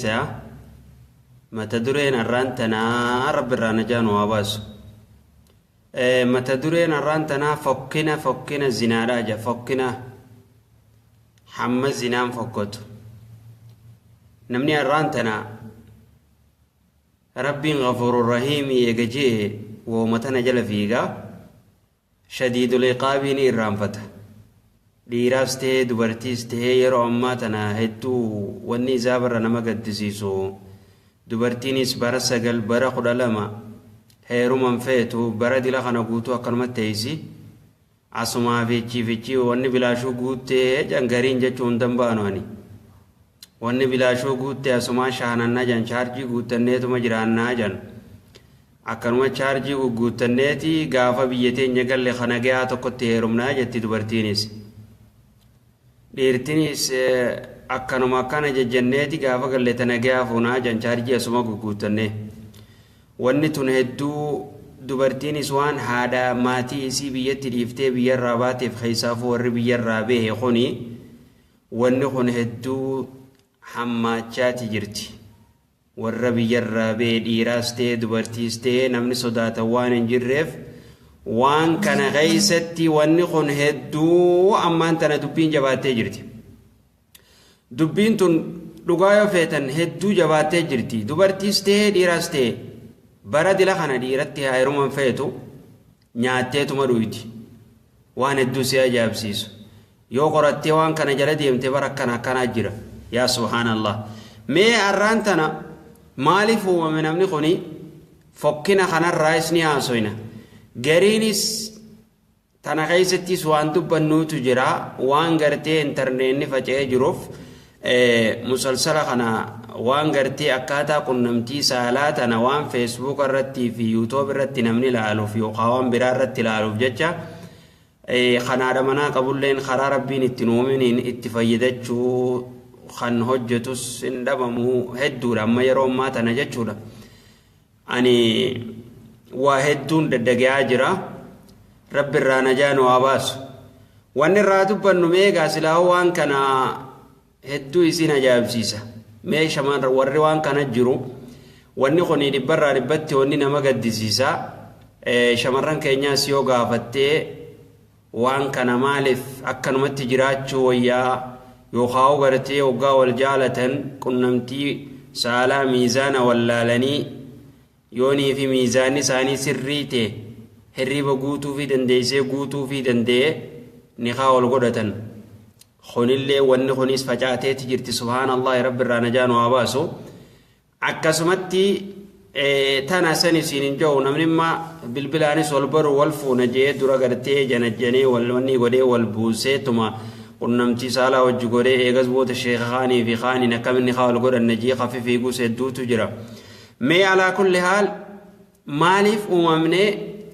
Se'a. Mata dureen har'aan tanaa Rabbi irraa najaa nu haa baasu. Mata dureen har'aan tanaa fokkina fokkina zinaadhaa jedha fokkina hamma zinaan fokkotu. Namni har'aan tana Rabbiin ghafuurur rahiimii eega je'e wooma tana jala fiigaa. Shadiidul iqaabii ni irraanfata. Dhiiraas tahee dubartiis tahee yeroo ammaa tana hedduu wanni izaabarra nama gaddisiisu dubartiinis bara 9 bara 12 heeruma hin feetu bara dila kana guutuu akkanumatti teessi asumaa fi achii fi achii wanni bilaashuu guuttee jan gariin jechuu hin danda'anu ani. Wanni bilaashuu guutte asumaa shaananna jan chaarjii guuttanneetuma jiraannaa jan. Akkanuma chaarjii gugguuttanneeti gaafa biyya teenya galle ka nagayaa tokkotti heerumnaa jetti dubartiinis. Dhiirtinis akkanuma akkana jejjenneeti gaafa galle ta nagayaa fuunaa jan chaarjii asuma gugguuttannee. Wanni tun hedduu dubartiinis waan haadha maatii isii biyyatti dhiiftee biyyarraa baateef keessaafuu warri biyyarraa bahe kuni wanni kun hedduu hammaachaati jirti. Warra biyyarraa ba'e dhiiraas ta'e dubartiis ta'e namni sodaatan waan hin jirreef waan kana keessatti wanni kun hedduu ammaan tana dubbiin jabaattee jirti. Dubbiin tun dhugaa yoo feetan hedduu jabaattee jirti. Dubartiis ta'e dhiiraas ta'e bara dila kana dhiiratti haa heeruman feetu nyaatteetuma dhuydi. Waan hedduu si ajaa'ibsiisu. Yoo qorattee waan kana jala deemte bara akkana akkanaa jira. Yaa subhaanallah. Mee arraan tana maaliif uumame namni kuni fokkina kanarraayis ni haasoyna. Gariinis tana keessattis waan dubbannuutu jira. Waan gartee intarneenni faca'ee jiruuf musalsala kana waan gartee akkaataa qunnamtii saalaa tana waan feesbuuka irrattii fi yuutuub irratti namni ilaaluuf yookaan waan biraa irratti ilaaluuf jecha kan haadha manaa qabulleen karaa rabbiin itti nu uuminiin itti fayyadachuu kan hojjetus hin dhabamu hedduudha amma yeroo ammaa tana jechuudha. Ani waa hedduun daddagayaa jira. Rabbi irraa najaa nu haa baasu. Wanni irraa dubbannu meegaa silaa waan kana hedduu isin ajaa'ibsiisa. Mee shamarran warri waan kana jiru wanni kun dhibbarraa dhibbatti wanni nama gaddisiisa. Shamarran keenyaas yoo gaafattee waan kana maaliif akkanumatti jiraachuu wayyaa yookaan gartee hoggaa wal jaalatan qunnamtii saalaa miizaana wallaalanii yoonii fi miizaanni isaanii sirrii ta'e hirriba guutuufii dandeessee guutuufii danda'e nikaa wal godhatan. Kunillee wanni kunis facaateeti jirti subhaanallahi rabbi irraa najaa nu haa baasu. Akkasumatti tana san isiin hin jiru namni imma bilbilaanis wal baru wal fuuna jee dura gartee janajjanee wal wanni godhee wal buusee tuma qunnamtii saalaa wajji godhee eegas booda sheeka kaanii fi kaaniin akkaminni kaa wal godhanna jee kafi fiigus hedduutu jira. Mee alaa kulli haal maaliif uumamne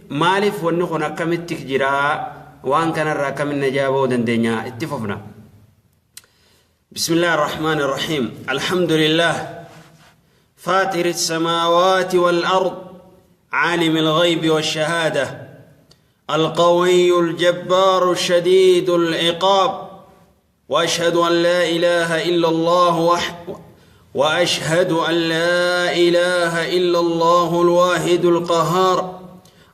maaliif wanni kun akkamitti jira waan kanarraa akkamiin najaa ba'uu dandeenya itti fufna. بسم الله الرحمن الرحيم الحمد لله فاطر السماوات والأرض عالم الغيب والشهادة القوي الجبار الشديد العقاب واشهد ان لا اله الا الله وحده واشهد ان لا اله الا الله الواحد القهار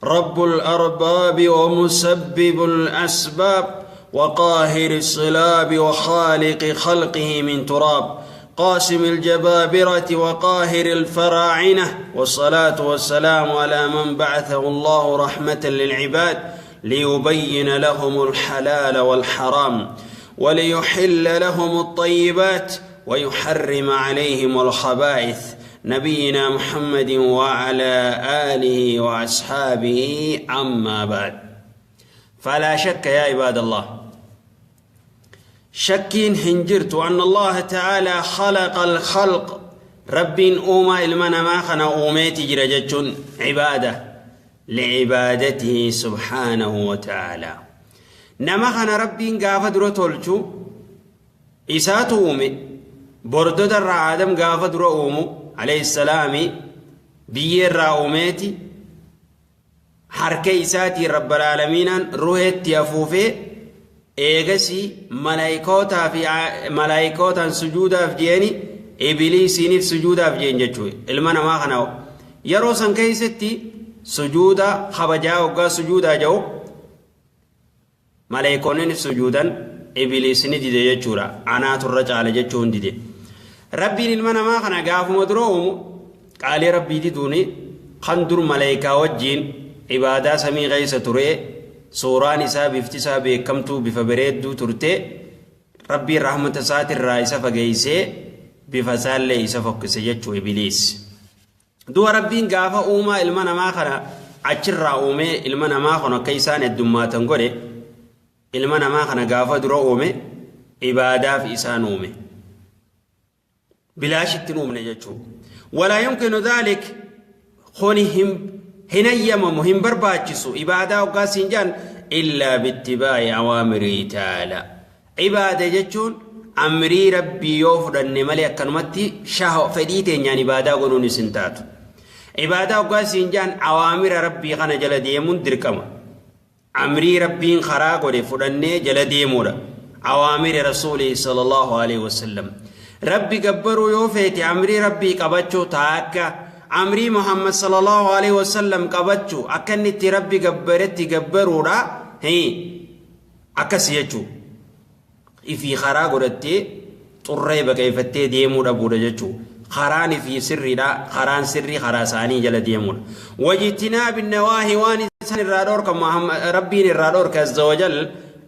رب الارباب ومسبب الاسباب وقاهر الصلاب وخالق خلقه من تراب قاسم الجبابره وقاهر الفراعنه والصلاه والسلام على من بعثه الله رحمه للعباد ليبين لهم الحلال والحرام وليحل لهم الطيبات ويحرم عليهم الخبائث نبينا محمد وعلى اله واصحابه اما بعد فلا شك يا عباد الله شكين هنجرت أن الله تعالى خلق الخلق رب أوما إلمنا ما خنا أوميتي جرجتشون عبادة لعبادته سبحانه وتعالى نما خنا ربين قافة درو تولشو isaatu uume bordota irraa aadam gaafa dura uumu alayhi salaami biyyee irraa uumeeti harka isaatiin rabbal aalamiinaan ruheetti afuufee eegasii malaayikootaa fi malaayikootaan sujuudaaf jeeni Ibliisiiniif sujuudaaf jeen jechuu. Ilma namaa kana yeroo san keessatti sujuuda kabajaa hoggaa sujuudaa jedhu maleekoonni sujuudan, Ibliis ni dide jechuudha. Anaatu irra caala jechuun dide. Rabbiin ilma namaa kana gaafuma dura uumu qaalii Rabbii diduuni kan dur maleekaa wajjiin ibaadaa samii keessa ture, suuraan isaa, bifti isaa beekamtuu, bifa bareedduu turte. Rabbiin rahmata isaatirraa isa fageessee bifa isaallee isa fokkise jechuu Ibliis. Du'a Rabbiin gaafa uumaa ilma namaa kana achirraa uumee ilma namaa kana akka isaan heddummaatan godhe. Ilma namaa kana gaafa dura uume ibaadaaf isaan uume. Bilaashitti hin uumne jechuudha. Walaa yumkinu dhaalik, kuni hin hayyamamu, hin barbaachisu ibaadaa hoggaa siin jedhan illaa bittibaa'i awaamirii ta'ala. Ibaada jechuun amrii Rabbii yoo fudhanne malee akkanumatti fedhii teenyaan ibaadaa godhuun isin taatu. Ibaadaa hoggaa siin jedhan awaamira Rabbii kana jala deemuun dirqama. Amrii Rabbiin karaa godhe fudhannee jala deemuudha. Awaamiri Rasuulii sallallahu alaihi wasallam. Rabbi gabbaruu yoo feete amrii Rabbii qabachuu taakka, amrii Muhammad sallallahu alaihi wasallam qabachuu, akka inni itti Rabbi gabbaretti gabbaruudha. Akkas jechuu. Ifii karaa godhattee xurree baqeeffattee deemuu dhabuudha jechuu. Karaan ifii sirriidha, karaan sirrii karaa isaanii jala deemuudha. Wajtinaabi nawaahi, waan isaan irraa dhoorka, Rabbiin irraa dhoorke azza wajal,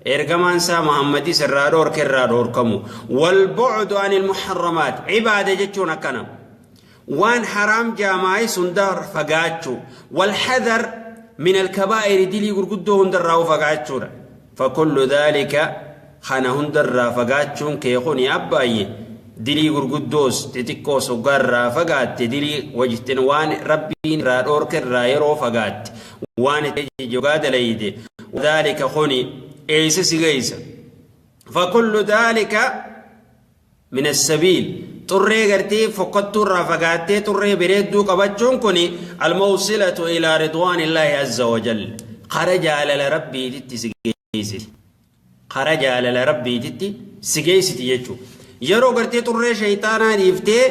ergamaan isaa Muhammadis irraa dhoorke irraa dhoorkamu. Walbu'du anil muharramaat, ibaada jechuun akkana. Waan haraam jaamaayis hunda fagaachuu. Walhadar min alkabaa'iri, dilii gurguddoo hundarraa fagaachuudha. Fakullu dhaalika, kana hundarraa fagaachuun kee kuni abbaayye dilii gurguddoos xixiqqoos hoggaarraa fagaatte, dilii wajtin waan Rabbiin irraa dhoorke irraa yeroo fagaatte, waan itti hoggaa dalayde, dhaalika kuni eeysa si geeysa? Fakullu dhaalika min assabiil, xurree gartee fokkattuu irraa fagaattee xurree bareedduu qabachuun kuni almawsilatu ilaa ridwaanillaahi azza wajal, kara jaalala Rabbiititti si geessiti, kara jaalala Rabbiititti si geessiti jechuu. Yeroo gartee xurree shayxaanaa dhiiftee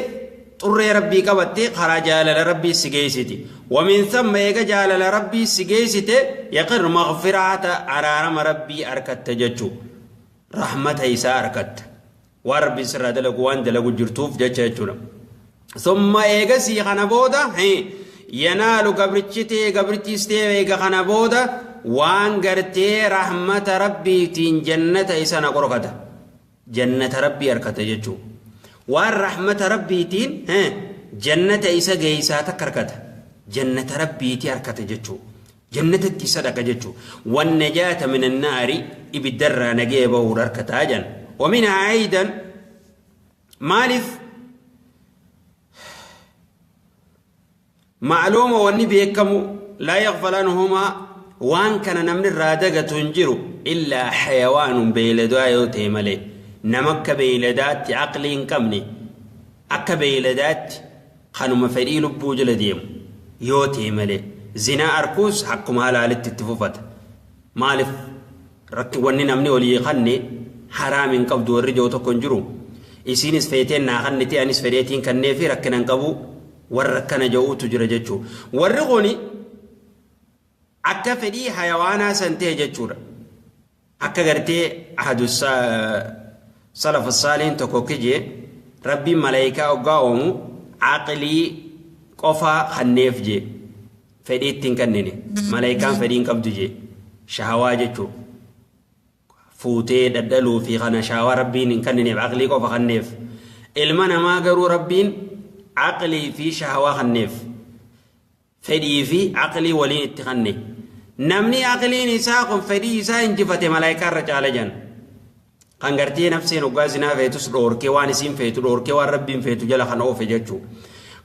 xurree Rabbii qabattee karaa jaalala Rabbii si geessiti. Wamin thamma, eega jaalala Rabbii si geessite, yaqir maghfiraata, araarama Rabbii arkatta jechuu, rahmata isaa arkatta, waan Rabbiin sirraa dalagu waan dalagu jirtuuf jecha jechuudha. Summa, eegasii kana booda, yanaalu gabrichi ta'e gabrittiis ta'e, eega kana booda waan gartee rahmata Rabbiitiin jannata isa na qorkata. Jannata Rabbii harkata jechuudha. Waan rahmata Rabbiitiin jannata isa geessaa takka harkata. Jannata Rabbiitii harkata jechuudha. Jannatatti isa dhaqa jechuudha. Wannajaata minan naari, ibiddarraa nagee bahuudha harkataa jedhan. Waminhaa aydan, maaliif ma'luuma, wanni beekamu, laa yaghfal anhumaa, waan kana namni irraa dagatu hin jiru, illaa hayawaanun, beeyladaa yoo ta'e malee. Nama akka beeyladaatti aqlii hin qabne, akka beeyladaatti kanuma fedhii lubbuu jala deemu yoo ta'e malee, zinaa arkuus akkuma halaalitti itti fufata. Maaliif rakki wanni namni olii kanne haraam hin qabdu warri jiru tokko hin jiru. Isiinis feeteen naa kanniti, anis fedheetiin kannee fi rakkina hin qabu warra akkana jedhuutu jira jechuudha. Warri kuni akka fedhii hayawaanaa san ta'e jechuudha. Akka gartee ahadu salafa saaliin tokko kijee, Rabbiin malaayikaa hoggaa uumu aqlii qofaa kanneef jee, fedhii ittiin kennine. Malaayikaan fedhii hin qabdu jee, shahawaa jechuu, fuutee dhadhaluu fi kana shahawaa Rabbiin hin kennineef, aqlii qofa kanneef. Ilma namaa garuu Rabbiin aqlii fi shahawaa kanneef, fedhii fi aqlii waliin itti kanne. Namni aqliin isaa kun fedhii isaa injifate malaayikaa irra caala jan. Kan gartee nafseen hoggaa zinaa feetus dhoorkee, waan isiin feetu dhoorkee, waan Rabbiin feetu jala kan oofe jechuu.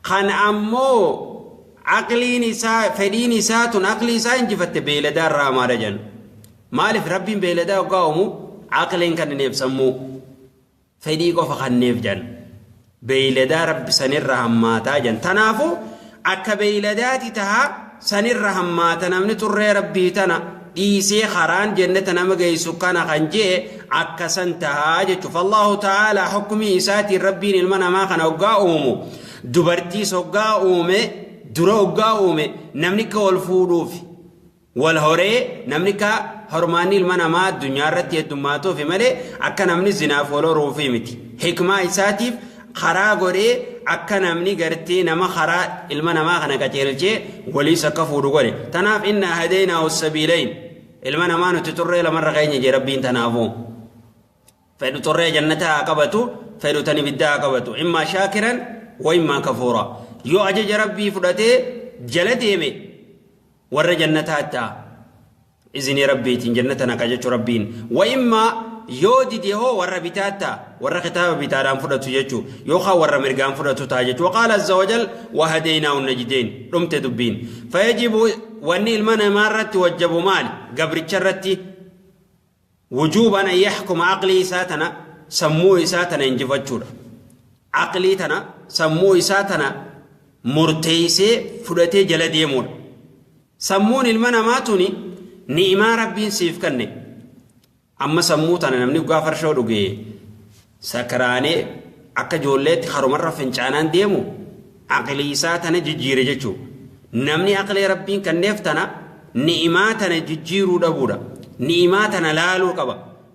Kan ammoo aqliin isaa, fedhiin isaa tun aqlii isaa injifatte beeyladaa irraa hamaadha jan. Maaliif? Rabbiin beeyladaa hoggaa uumu aqliin kennineef, sammuu fedhii qofa kanneef jan. Beeyladaa Rabbi sanirra hammaataa jan. Tanaafuu akka beeyladaati tahaa sanirra hammaata namni xurree Rabbii tana. Dhiisee karaan jannata nama geessu kana kan jee akkasan tahaa jechuuf. Allahu ta'ala hukumii isaatiin Rabbiin ilma namaa kana hoggaa uumu, dubartiis hoggaa uume, dura hoggaa uume, namni ka wal fuudhuuf wal horee, namni ka hormaanni ilma namaa addunyaa irratti heddummaatuufi malee akka namni zinaaf wal horuufi miti. Hikmaa isaatiif karaa godhee akka namni gartee nama karaa ilma namaa kana qajeelchee waliis akka fuudhu godhe. Tanaaf innaa hadeynaahu sabiilayn, ilma namaa nuti xurree lamarra keenya jee Rabbiin. Tanaafuu fedhu xurree jannataa haa qabatu, fedhu tan ibiddaa haa qabatu. Immaa shaakiran wa immaa kafuura. Yoo ajaja Rabbii fudhatee jala deeme warra jannataa ta'a, izinii Rabbiitiin jannata naqa jechuu Rabbiin. Wa immaa yoo dide hoo warra bitaa ta'a, warra kitaaba bitaadhaan fudhatu jechuu, yookaan warra mirgaan fudhatu ta'a jechuu. Waqaala azza wajal wahadeynaahu najdeyn. Dhumte dubbiin. Fayajibu, wanni ilma namaa irratti wajjabu maali? Gabricha irratti wujuuban an yaxkuma aqlii isaa tana, sammuu isaa tana injifachuudha. Aqlii tana, sammuu isaa tana murteeysee fudhatee jala deemuudha. Sammuun ilma namaa tuni ni'imaa Rabbiin siif kenne. Amma sammuu tana namni dhugaa farshoo dhuge sakraanee akka ijoolleetti harumarra fincaanaan deemu aqlii isaa tana jijjiire jechuu. Namni aqlii Rabbiin kenneef tana, ni'imaa tana jijjiiruu dhabuudha. Ni'imaa tana laaluu qaba,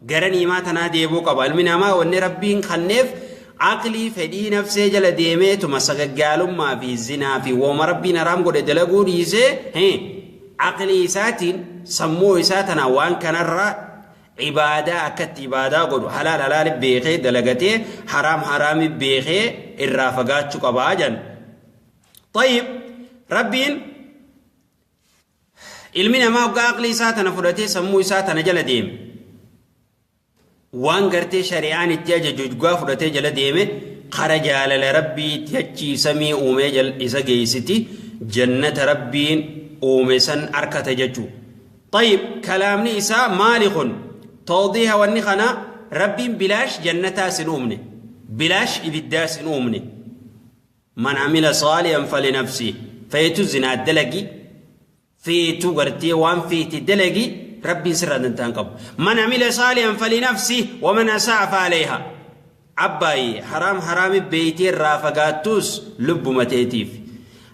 gara ni'imaa tanaa deebuu qaba. Ilmi namaa wanni Rabbiin kenneef aqlii fedhii nafsee jala deemeetuma sagaggaalummaa fi zinaa fi wooma Rabbiin haraam godhe dalaguu dhiisee, aqlii isaatiin sammuu isaa tana waan kanarraa ibaadaa akkatti ibaadaa godhu, halaal halaali beekee dalagatee, haraam haraami beekee irraa fagaachuu qabaa jan. طيب، Rabbiin ilmi namaa hoggaa aqlii isaa tana fudhatee sammuu isaa tana jala deeme, waan gartee shari'aan itti ajaju hoggaa fudhatee jala deeme, kara jaalala Rabbii itti achii samii uumee isa geessiti, jannata Rabbiin uume san arkata jechuu. طيب، kalaamni isaa maali kun? Tawdiiha wanni kana, Rabbiin bilaash jannataa sin uumne, bilaash ibiddaa sin uumne. من عمل صالحا فلنفسه. Feetu zinaa dalagi, feetu gartee waan feete dalagi, Rabbiin sirraa dantaan qabu. من عمل صالحا فلنفسه ومن أساء فعليها. Abbaayi, haraam haraami beeytee irraa fagaattuus lubbuma teetiif,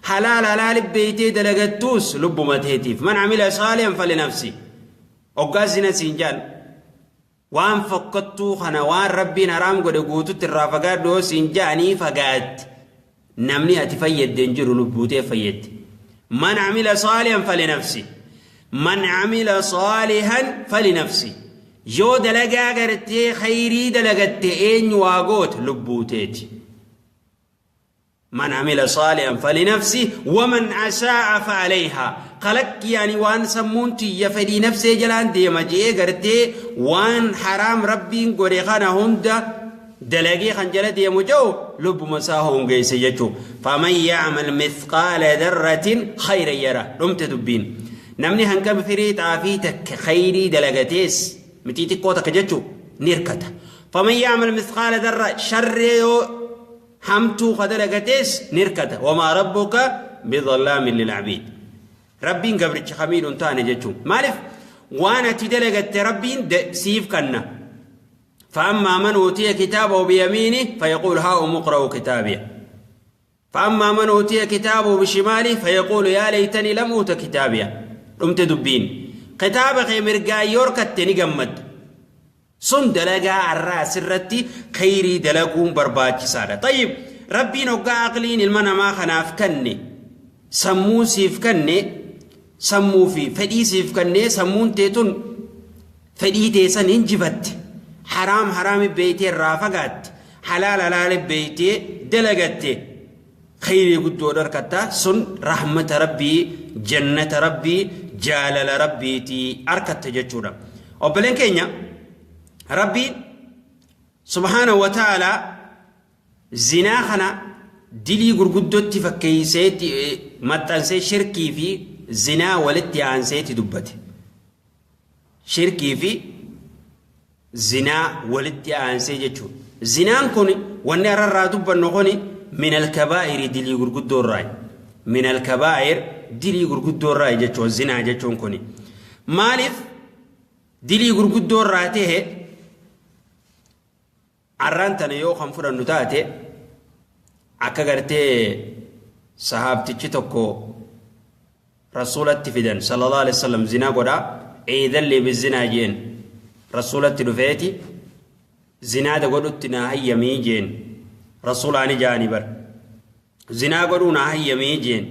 halaal halaali beeytee dalagattuus lubbuma teetiif. من عمل صالحا فلنفسه. Hoggaa zina siin jaan, waan fokkattuu kana, waan Rabbiin haraam godhe guututti irraa fagaadhu yoo siin jaanii fagaatti, namni ati fayyadde hin jiru, lubbuutee fayyadde. من عمل صالحا فلنفسه، من عمل صالحا فلنفسه. Yoo dalagaa gartee khayrii dalagatte eenyu waa goote? Lubbuuteeti. من عمل صالحا فلنفسه ومن أساء فعليها. Qalaq yaani waan sammuun tiyya fedhii nafsee jalaan deema jee gartee waan haraam Rabbiin godhe kana hunda dalagee kan jala deemu jiru lubbuma isaa hongeesse jechuu. فمن يعمل مثقال ذرة خيرا يره. Dhumte dubbiin. Namni hangam firii xaafii takka khayrii dalagatees, mixii xiqqoo takka jechuu, ni hirkata. فمن يعمل مثقال ذرة شر, yoo hamtuu ka dalagatees ni hirkata. وما ربك بظلام للعبيد. Rabbiin gabricha kamiidhu hin taane jechuun. Maaliif? Waan ati dalagatte Rabbiin siif kanna. فأما من أوتي كتابه بيمينه فيقول هاؤم اقرءوا كتابيه. فأما من أوتي كتابه بشماله فيقول يا ليتني لم أوت كتابيه. Dhumte dubbiin. Kitaaba kee mirgaa yoo harkatte ni gammadda. Sun dalagaa har'aa asirratti khayrii dalaguun barbaachisaadha. طيب، Rabbiin hoggaa aqliin ilma namaa kanaaf kanne, sammuu siif kanne, sammuu fi fedhii siif kanne, sammuun teetun fedhii teessan hinjifatte, haraam haraami beeytee irraa fagaatte, halaal halaali beeytee dalagatte, khayrii guddoo harkatta. Sun rahmata Rabbii, jannata Rabbii, jaalala Rabbiitii harkatta jechuudha. Obboleen keenya, Rabbiin سبحانه وتعالى zinaa kana dilii gurguddootti fakkeeyseetti maxxansee shirkii fi zinaa walitti aanseeti dubbate. Shirkii fi zinaa walitti aansee jechuudha. Zinaan kun, wanni har'arraa dubbannu kun, من الكبائر, dilii gurguddoo irraa. من الكبائر, dilii gurguddoo irraa jechuudha zinaa jechuun kun. Maaliif dilii gurguddoo irraa ta'e arraan tana yoo kan fudhannu taate akka gartee sahaabtichi tokko rasuulatti fidan sallallahu alaihi wasallam zinaa godhaa eedallee bizinaa jeen rasuulatti dhufeeti zinaada godhutti naa hayyamii jeen rasuulaani jaanii bar zinaa godhuu naa hayyamii jeen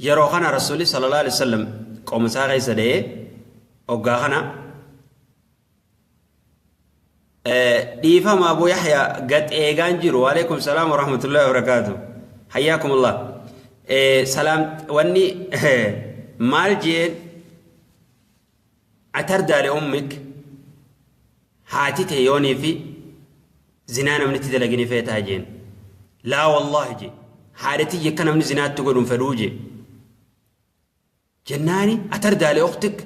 yeroo kana rasuulli sallallahu alaihi wasallam qomasaa keessa dha'ee hoggaa kana dhiifama Abu Yahya gad eegaan jiru. Waalaikum salaam wa rahmatullahi wa barakaatu. Hayyaakumullah. Salaam wanni maal jeen atardaa li ummik haati tee yoonii fi zinaa namni itti dalagini feetaa jeen. Laa wallaahi jee haadha tiyya akka namni zinaatti godhu hin fedhuu jee. Jennaani atardaa li ukhtik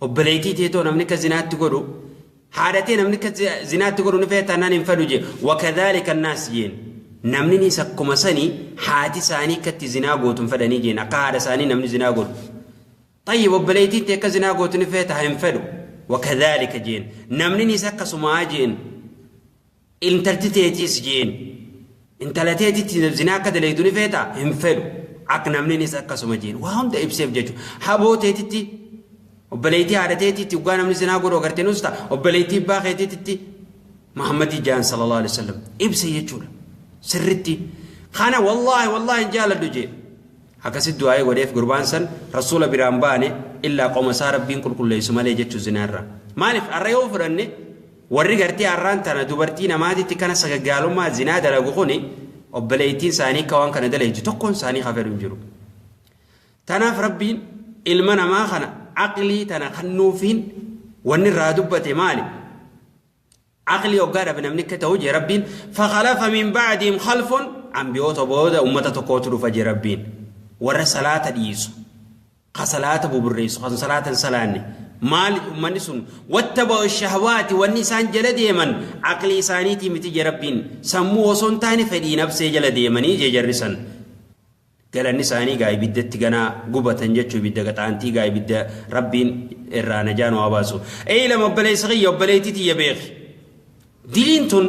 obboleettii teetoo namni akka zinaatti godhu haadha tee namni akka zinaatti godhu ni feetaa naan hin fedhu jee. Wakadhaalika annaas jeen. Namni nis akkuma sanii haati isaanii akka itti zinaa gootu hin fedhanii jeen akka haadha isaanii namni zinaa godhu. Tayyib obboleettiin tee akka zinaa gootu ni feeta hin fedhu. Wakadhaalika jeen. Namni nis akkasumaa jeen. Intalti teetiis jeen. Intala teetitti zinaa akka dalaydu ni feeta hin fedhu. Ak namni nis akkasuma jeen. Waa hunda ibseef jechuudha. Haboo teetitti obboleettii haadha teetitti dhugaa namni zinaa godhu agartee nus ta'a. Obboleettii abbaa keetitti Muhammadii jaan sallallahu alaihi wasallam ibse jechuudha. Sirritti. Kana wallaahi wallaahi hin jaaladhu jee. Akkasitti du'aa'ii godheef gurbaan san rasuula biraan baane illaa qoma isaa rabbiin qulqulleessu malee jechuu zinaarraa. Maaliif har'a yoo fudhanne warri gartee har'aan tana dubartii namaatitti kana sagaggaalummaa zinaa dalagu kuni obboleettiin isaanii akka waan kana dalaytu tokkoon isaanii hafedhu hin jiru. Tanaaf rabbiin ilma namaa kana aqlii tana kennuufiin wanni irraa dubbate maali? Aqlii hoggaa dhabe namni akka ta'u jee rabbiin fakhalafa min ba'dihim khalfun ambiyoota booda ummata tokkootu dhufa jee rabbiin warra salaata dhiisu ka salaata buburreessu kan salaata hin salaanne maal ummanni sun wattaba'u shahwaati wanni isaan jala deeman aqlii isaaniitii miti jee rabbiin sammuu osoo hin taane fedhii nafsee jala deemanii jee jarri san. Galanni isaanii gaa ibiddatti ganaa gubatan jechuu ibidda qaxaantii gaa ibidda rabbiin irraa najaa nu haa baasu. Eeylam obboleessa kiyya obboleettii tiyya beeki. Diliin tun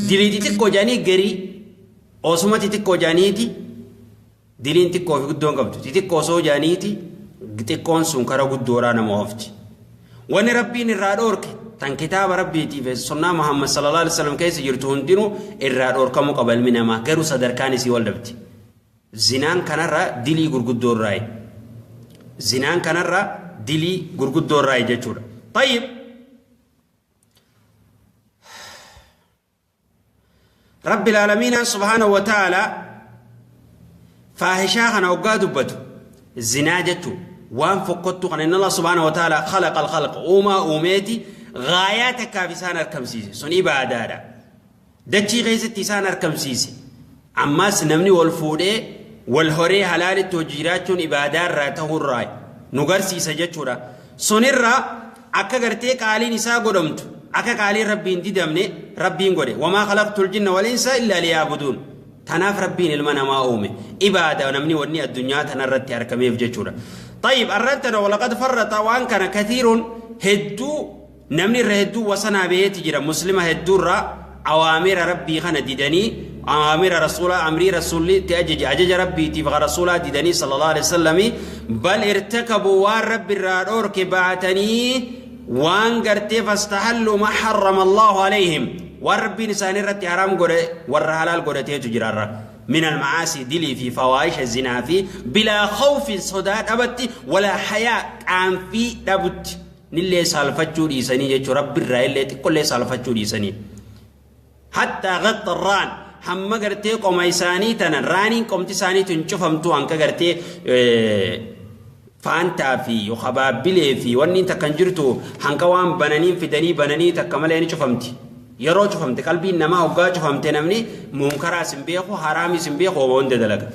dilii xixiqqoo jedhanii garii osuma xixiqqoo jedhaniiti diliin xiqqoo fi guddoon qabdu xixiqqoo osoo jedhaniiti xiqqoon sun kara guddoodhaa nama oofti. Wanni rabbiin irraa dhoorke tan kitaaba rabbiitii fi sunnaa Muhammad sallallahu alaihi wasallam keessa jirtu hundinuu irraa dhoorkamuu qaba ilmi namaa garuu sadarkaan isii wal dhabdi. Zinaan kanarra dilii gurguddoo irraayi. Zinaan kanarra dilii gurguddoo irraayi jechuudha. Tayyib. Rabbil aalamiinaan subhaanahu wa ta'aalaa faahishaa kana hoggaa dubbatu zinaa jechuun waan fokkottuu kana inni Allah subhaanahu wa ta'aalaa khalaqa al-khalqa uumaa uumeeti gaayaa takkaaf isaan arkamsiise sun ibaadaadha. Dachii keessatti isaan arkamsiise. Ammas namni wal fuudhee wal horee halaalitti hojii jiraachuun ibaadaa irraa ta'uurraa nu garsiisa jechuudha. Sunirraa akka gartee qaaliin isaa godhamtu akka qaaliin rabbiin didamne rabbiin godhe. Wamaa khalaqtul jinna wal insa illaa liyaabuduun. Tanaaf rabbiin ilma namaa uume. Ibaada namni wanni addunyaa tanarratti argameef jechuudha. Tayyib arraan tana walaqad farraxa waan kana kathiiruun hedduu Namni irra hedduu wasanaa beheeti jira muslima hedduu irraa awaamira rabbii kana didanii awaamira rasuulaa amrii rasuulli itti ajaje ajaja rabbiitiif ka rasuulaa didanii sallallahu alaihi wasallami bal irtakabuu waan rabbi irraa dhoorke baatanii waan gartee fastahalluu ma harrama allahu alayhim waan rabbiin isaanii irratti haraam godhe warra halaal godhateetu jira irra min almacaasii dilii fi fawaahisha zinaa fi bilaa khawfin sodaa dhabatti walaa hayaa qaanfii dhabutti nillee saalfachuu dhiisanii jechuun rabbirraa illee xiqqollee saalfachuu dhiisanii. Hattaa gaxxa raan hamma gartee qoma isaanii tana raaniin qomti isaanii tun cufamtu hanka gartee faantaa fi yookaan baabbilee fi wanni takka hin jirtu hanka waan bananiin fidanii bananii takka malee ni cufamti. Yeroo cufamte qalbiin namaa hoggaa cufamte namni munkaraas hin beeku haraamis hin beeku homa hunda dalaga.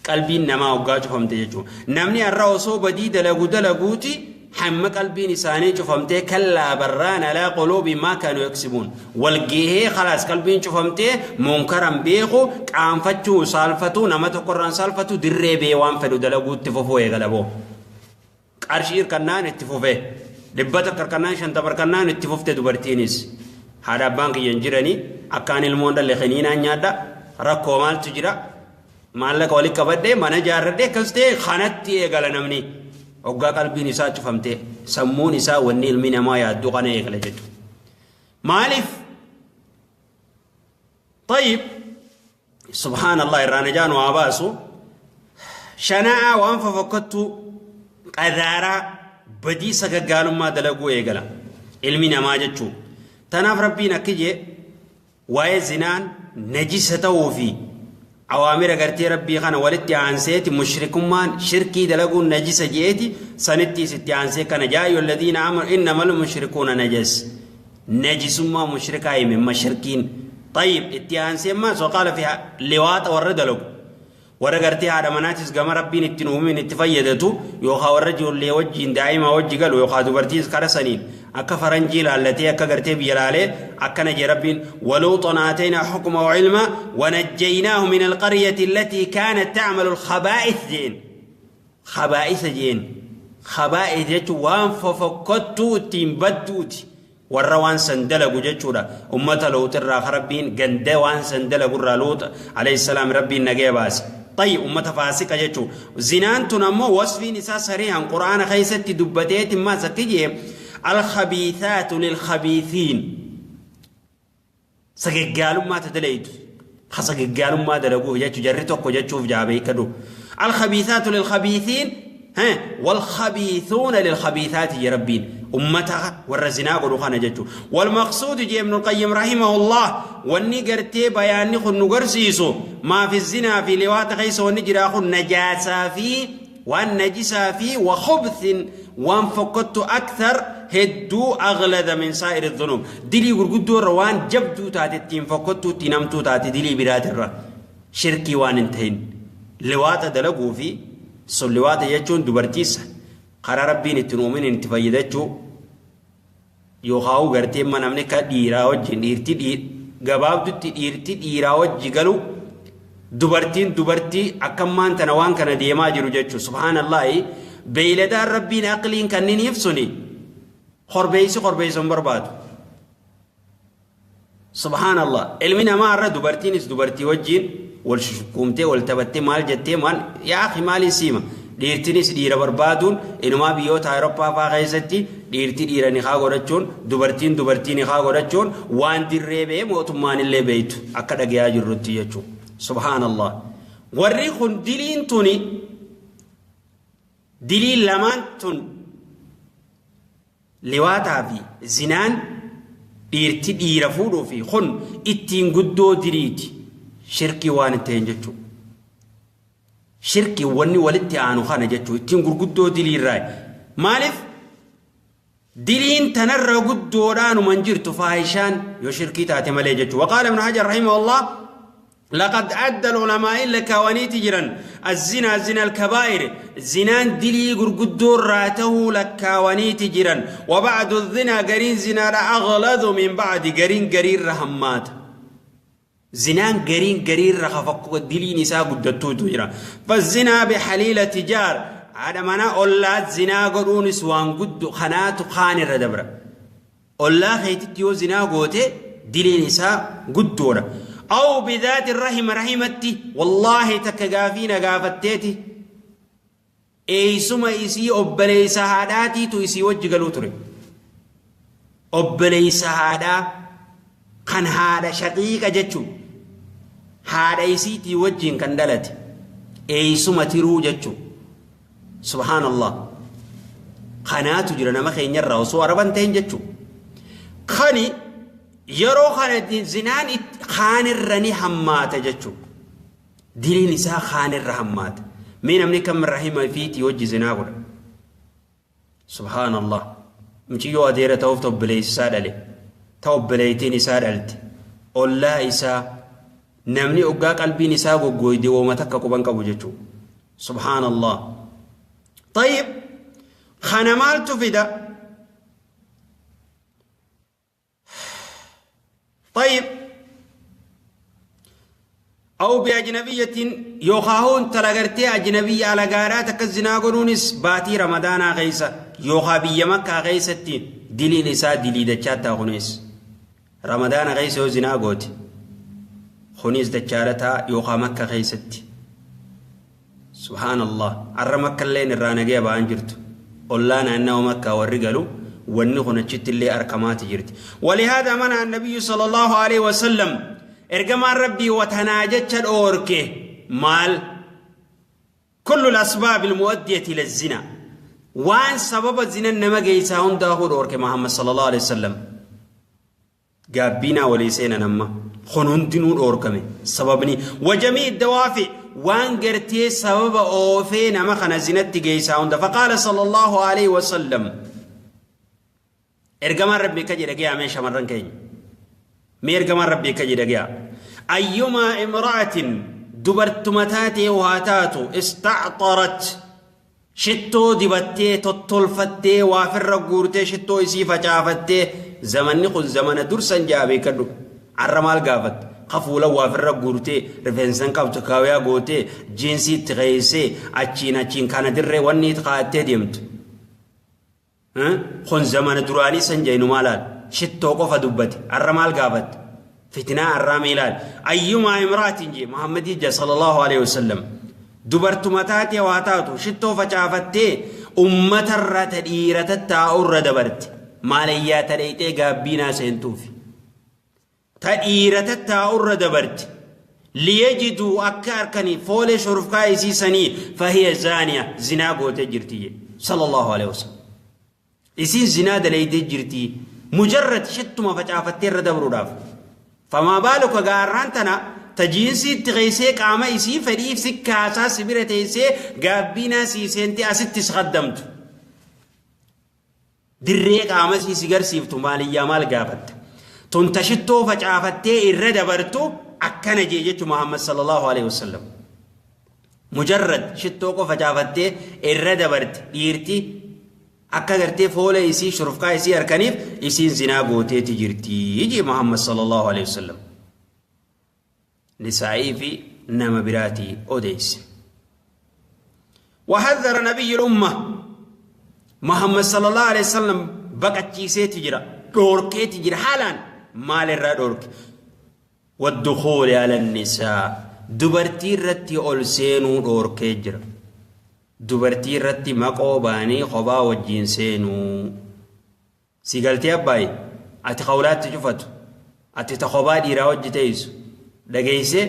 Qalbiin namaa hoggaa cufamte jechuudha. Namni har'a osoo badii dalagu dalaguuti hamma qalbiin isaanii cufamtee kallaa barraan alaa quluubi maa kaanu yaksibuun. Wal geehee khalaas qalbiin cufamtee munkaran beeku qaanfachuu saalfatu nama tokkorraan saalfatu dirree bee waan fedhu dalaguutti fufuu eegala boo. Qarshii hirkannaan itti fufe. 100 hirkannaan 50 hirkannaan itti fufte dubartiinis. Haadha abbaan kiyya hin jiranii akkaan ilmoon dhalle kiniinaan nyaadha rakkoo maaltu jira maallaqa walitti qabadhee mana ijaarradhee akkas ta'e kanatti eegala namni hoggaa qalbiin isaa cufamte sammuun isaa wanni ilmi namaa yaaddu kana eegala jechuudha. Maaliif? Tayyib subhaanallah irraa najaa nu haa baasu shana'aa waan fofokkattuu qadaaraa badii sagaggaalummaa dalaguu eegala ilmi namaa jechuu tanaaf rabbiin akki jee waa'ee zinaan najisa ta'uu fi awaamira gartee rabbii kana walitti aanseeti mushrikummaan shirkii dalaguun najisa jeeti sanittiis itti aansee kana yaa ayyuhalladiina amanu innamal mushrikuuna najas najisummaa mushrikaa hime mashirkiin tayyib itti aansee ammaas waqaala fi liwaaxa warra dalagu warra gartee haadha manaatis gama rabbiin ittiin uumin itti fayyadatu yookaan warra ijoollee wajjiin daa'ima wajji galu yookaan dubartiis kara saniin akka faranjii laallatee akka gartee biyya laalee akkana jee rabbiin waluuxan aataynaa hukma wa ilma wanajjaynaahu min alqaryati allatii kaanat ta'malu alkhabaa'ith jeen Khabaa'isa jeen. Khabaa'is jechuun waan fofokkottuu ittiin badduuti. Warra waan san dalagu jechuudha. Ummata Luux irraa ka Rabbiin ganda waan san dalagu irraa Luux alayhi salaam Rabbiin nagaya baase. Tayyib ummata faasiqa jechuu. Zinaan tun ammoo wasfiin isaa sariihan Qur'aana keessatti dubbateeti maas akki jee al-khabiithaatu lil-khabiithiin. Sagaggaalummaa ta dalaydu ka sagaggaalummaa dalaguuf jechu jarri tokko jechuuf jaa beekadhu. Alkhabiithaatu lilkhabiithiin walkhabiithuuna lilkhabiithaati je rabbiin ummata warra zinaa godhu kana jechu. Walmaqsuudu je Ibnul Qayyim rahimahullah wanni gartee bayaanni kun nu garsiisu maafi zinaa fi liwaata keessa wanni jiraa kun najaasaa fi waan najisaa fi wa khubthin waan fokkottu akthar hedduu aghlada min saa'iri dhunub dilii gurguddoo irra waan jabduu taate ittiin fokkottuu ittiin hamtuu taate dilii biraatirra shirkii waan hin ta'in liwaaxa dalaguu fi sun liwaaxa jechuun dubartiisa karaa rabbiin ittiin uuminiin itti fayyadachuu yookaan gartee amma namni akka dhiiraa wajjin dhiirti gabaabdutti dhiirti dhiiraa wajji galu dubartiin dubartii akka ammaan tana waan kana deemaa jiru jechuun subhaanallaahi beeyladaan rabbiin aqliin kanniniif suni korbeessi korbeessa hin barbaadu. Subhaanallah ilmi namaa irra dubartiinis dubartii wajjiin wal shushukuumtee wal taphattee maal jettee maal yaa akhi maaliin siima dhiirtinis dhiira barbaaduun inumaa biyyoota Awurooppaa faa keessatti dhiirti dhiira nikaa godhachuun dubartiin dubartii nikaa godhachuun waan dirree ba'ee mootummaan illee beektu akka dhagayaa jirrutti jechuudha. Subhaanallah warri kun diliin tuni diliin lamaan tun Liwaataa fi zinaan dhiirti dhiira fuudhuu fi kun ittiin guddoo diliiti. Shirkii waan hin ta'in jechuudha. Shirkii wanni walitti aanu kana jechuudha. Ittiin gurguddoo dilii irraa. Maaliif? Diliin tanarra guddoodhaanuma hin jirtu faahishaan yoo shirkii taate malee jechuudha. Waqaala Ibn Hajar rahimahullah لقد أدى العلماء لكوانيت جرا الزنا زنا الكبائر زنان دلي غرغدور راته لكوانيت جرا وبعد الزنا قرين زنا أغلظ من بعد قرين قرين رحمات زنان قرين قرين رخفق دلي نساء قدتو جرا فالزنا بحليلة جار على منا أولاد زنا قرون سوان قد خنات خان الردبرة Ollaa keetitti yoo zinaa goote diliin isaa guddoodha. Aw bidaati rahima rahimatti wallaahi takka gaafii na gaafatteeti eeysuma isii obboleeysa haadhaatiitu isii wajji galuu ture. Obboleeysa haadhaa kan haadha shaqiiqa jechuun haadha isiitii wajjiin kan dhalate eeysuma tiruu jechuun. Subhaanallah. Kanaatu jira nama keenyarraa osoo araban ta'in jechuudha. Kani yeroo kana zinaan kaanirra ni hammaata jechuudha. Diliin isaa kaanirra hammaata. Mee namni kam rahima fiitii hojii zinaa godha. Subhaanallah. Muciyyoo adeera ta'uuf ta obboleessi isaa dhale. Ta obboleettiin isaa dhalte. Ollaa isaa namni oggaa qalbiin isaa goggooyde wooma takka quban qabu jechuudha. Subhaanallah. Tayyib kana maaltu fida? Tayyib Aw biajnabiyyatin yookaa intala gartee ajnabiyya alagaadhaa takka zinaa godhuunis baatii ramadaanaa keessa yookaa biyya makkaa keessatti diliin isaa dilii dachaa ta'a. Kunis ramadaana keessa yoo zinaa goote kunis dachaadha ta'a, yookaa makka keessatti. Subhaanallah, arra makkalleen irraa nagaya ba'an jirtu. Ollaa naannawa makkaa warri galu wanni kun achitti illee arkamaati jirti. ولهذا منع النبي صلى الله عليه وسلم, ergamaan rabbii watanaa jecha dhoorke. Maal? كل الأسباب المؤدية إلى الزنا, waan sababa zina nama geessaa hundaafuu dhoorke Muhammad صلى الله عليه وسلم. Gaabbiinaa walii seenan amma kun hundinuu dhoorkame. Sababni وجميع الدوافع, waan gartee sababa oofee nama kana zinatti geessaa hunda. فقال صلى الله عليه وسلم, ergamaan rabbii akka jedhe gayaa. Mee shamarran keenya, mee ergamaan rabbii akka jedhe gayaa: أيما امرأة, dubartuma taatee waa taatu, استعطرت, shittoo dibattee tottolfattee waafirra guurtee shittoo isii facaafattee. Zamanni kun zamana dursan jaa beekadhu. Arra maal gaafatte? Kafuula waafirra guurtee, rifeensan qabdu kaawiyaa gootee, jiinsii itti qeessee, achiin achiin kana dirree wanni itti kaa'attee deemtu. Kun zamana duraanii san jeenu. Maalaal shittoo qofa dubbate. Arra maal gaafatte? Fitnaa arraa miilaal. أيما امرأة jee Muhammadii ja صلى الله عليه وسلم, dubartuma taatee waa taatu shittoo facaafattee ummatarra ta dhiira tattaa'urra dabarte, maalayyaa ta dheeyxee gaabbiinaa seentuufi ta dhiira tattaa'urra dabarte, ليجدوا, akka harkanii foolee shurufkaa isiisanii, فهي زانية, zinaa gootee jirti صلى الله عليه وسلم. Isiin zinaa dalaydee jirti مجرد shittuma facaafattee irra dabruudhaaf. فما بالك gaarraan tana ta jiinsii itti qeessee qaama isii fedhiif si kaasaa si bira teessee gaabbiinaa sii seentee asitti si qaddamtu, dirree qaama isii si garsiiftu, maaliyyaa maal gaafatte? Tun ta shittoo facaafattee irra dabartu akkana jee jechu Muhammad صلى الله عليه وسلم. مجرد shittoo qofa facaafattee irra dabarte dhiirti akka gartee foola isii shurufkaa isii harkaniif, isiin zinaa gooteeti jirti jee Muhammad صلى الله عليه وسلم. Nisaa'ii fi nama biraatii odeesse. وحذر نبي الأمة محمد صلى الله عليه وسلم, baqachiiseeti jira, dhoorkeeti jira haalaan. Maal irraa dhoorke? والدخول على النساء, dubartii irratti ol seenuu dhoorkee jira. Dubartii irratti maqoo baanii kophaa wajjiin seenuu. Si galtee abbaayi ati qawlaatti cufatu, ati ta kophaa dhiiraa wajji teessu dhageeyse,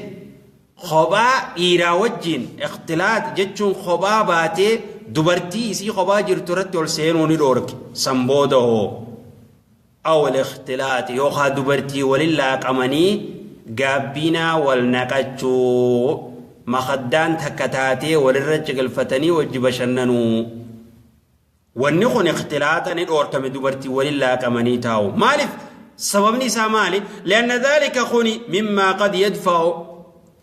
kophaa dhiiraa wajjiin اختلاط jechuun kophaa baatee dubartii isii kophaa jirtu irratti ol seenuu ni dhoorke. San booda hoo? أو الاختلاط, yookaan dubartii walin laaqamanii gaabbiinaa wal naqachuu, makaddaan takka taatee walirra ciqilfatanii wajji bashannanuu. Wanni kun ikhtilaaxa ni dhoorkame, dubartii walin laaqamanii taa'u. Maaliif? Sababni isaa maali? لأن ذلك, kuni, مما قد يدفع,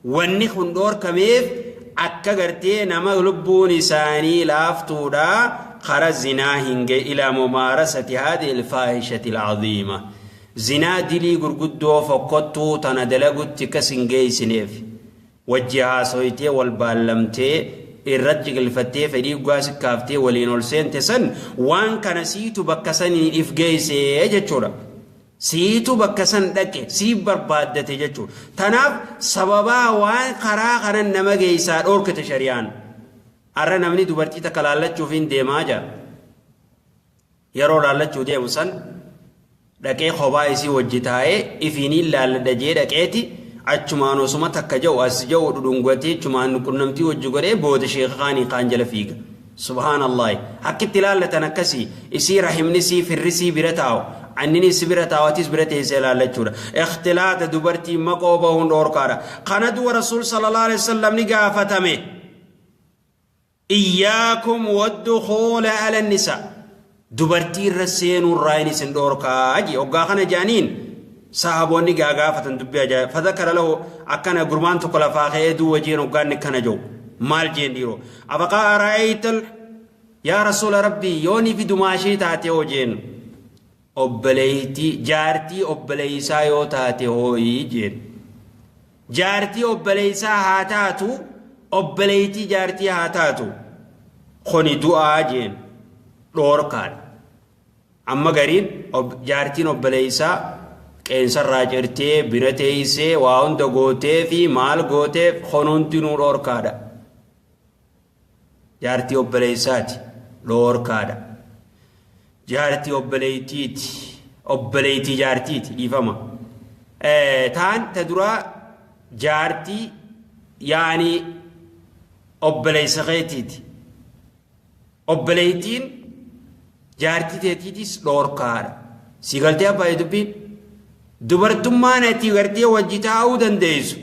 wanni kun dhoorkameef akka gartee nama lubbuun isaanii laaftuudha kara zinaa hin gahe, إلى ممارسة هذه الفاحشة العظيمة, zinaa dilii gurguddoo fokkottuu tana dalagutti kas hin geeysineef. Wajji haasoytee, wal baallamtee, irratti jiqilfattee, fedhii dhugaa sikkaaftee waliin ol seente san, waan kana siitu bakka saniin if geeysee jechuudha. Siitu bakka san dhaqe, sii barbaaddate jechuudha. Tanaaf sababaa waan karaa kanan nama geessaa dhoorkite shari'aan. Har'a namni dubartii takka laallachuuf hin deemaa jira. Yeroo laallachuu deemu san dhaqee kophaa isii wajji taa'ee ifiiniin laalladha jee dhaqeeti, achumaan osuma takka ja'u as ja'u dhudhungatee, achumaan qunnamtii wajji godhee, booda sheeka kaanii kaan jala fiiga. سبحان الله, akkitti laallatan akkasii isii rahimni sii firri sii bira taa'u, annini si bira taa'u, atis bira teessee laallachuudha. Ikhtilaata dubartii maqoo bahuun dhoorkaadha. Kana du'a Rasuul صلى الله عليه وسلم ni gaafatame. إياكم والدخول على النساء, dubartii irra seenuu irraa inni isin dhoorkaa jee. Hoggaa kana jaaniin sahaboonni gaa gaafatan dubbii ajaa'iba. فذكر له, akkana gurbaan tokko lafaa ka'ee duwwa jeen. Hoggaan akkana jiru maal jeen dhiiroo? أفقا أرأيت يا رسول ربي, yoonii fi dumaashii taate hoo jeen, obboleeytii jaartii obboleeysaa yoo taate hooyii jeen. Jaartii obboleessaa haa taatu, obboleettii jaartii haa taatu, kuni du'aa jeen dhoorkaadha. Amma gariin jaartiin obboleessaa qeensarraa cirtee bira teessee waa hunda gootee fi maal gootee kun hundinuu dhoorkaadha. Jaartii obboleessaati dhoorkaadha. Jaartii obboleettiiti, obboleettii jaartiiti, dhiifama. Taan ta duraa jaartii yaani obboleessa keetiiti. Obboleettiin jaartii teetiitis dhoorkaadha. Si galtee abbaa dubbiin? Dubartummaan ati gartee wajji taa'uu dandeessu.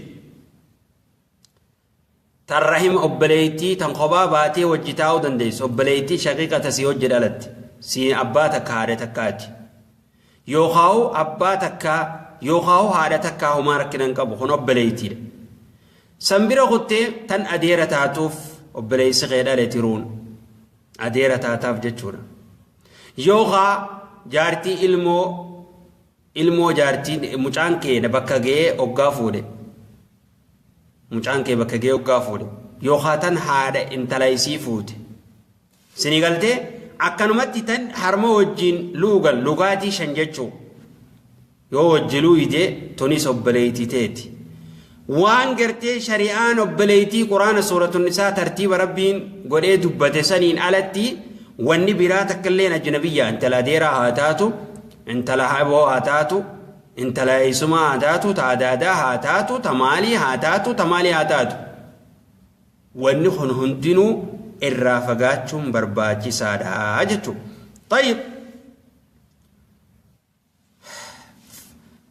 Tan rahima obboleettii tan kophaa baatee wajji taa'uu dandeessu. Obboleettii shaqiiqa ta si hojji dhalatte. Si abbaa takka haadha takkaati. Yookaan abbaa takkaa yookaan haadha takkaa homaa rakkina hin qabu, kun obboleettiidha. San bira kuttee tan adeera taatuuf, obboleessi kee dhale tiruun adeera taataaf jechuudha. Yookaan jaartii ilmoo jaartii mucaan kee bakka ga'ee hoggaa fuudhe. Mucaan kee bakka ga'ee hoggaa fuudhe. Yookaan tan haadha intala isii fuute. Sinii galtee? Akkanumatti tan harma wajjin luugan lugaatii shan jechuu. Yoo wajji luuyde tunis obboleettii teeti. Waan gartee shari'aan obboleettii Quraana suuratun Nisaa tartiiba Rabbiin godhee dubbate saniin alatti wanni biraa takka illee ajnabiyya, intala adeeraa haa taatu, intala haboo haa taatu, intala eessumaa haa taatu, ta adaadaa haa taatu, ta maalii haa taatu, ta maalii haa taatu. Wanni kun hundinuu irraa fagaachuun barbaachisaadha jechuudha. طيب.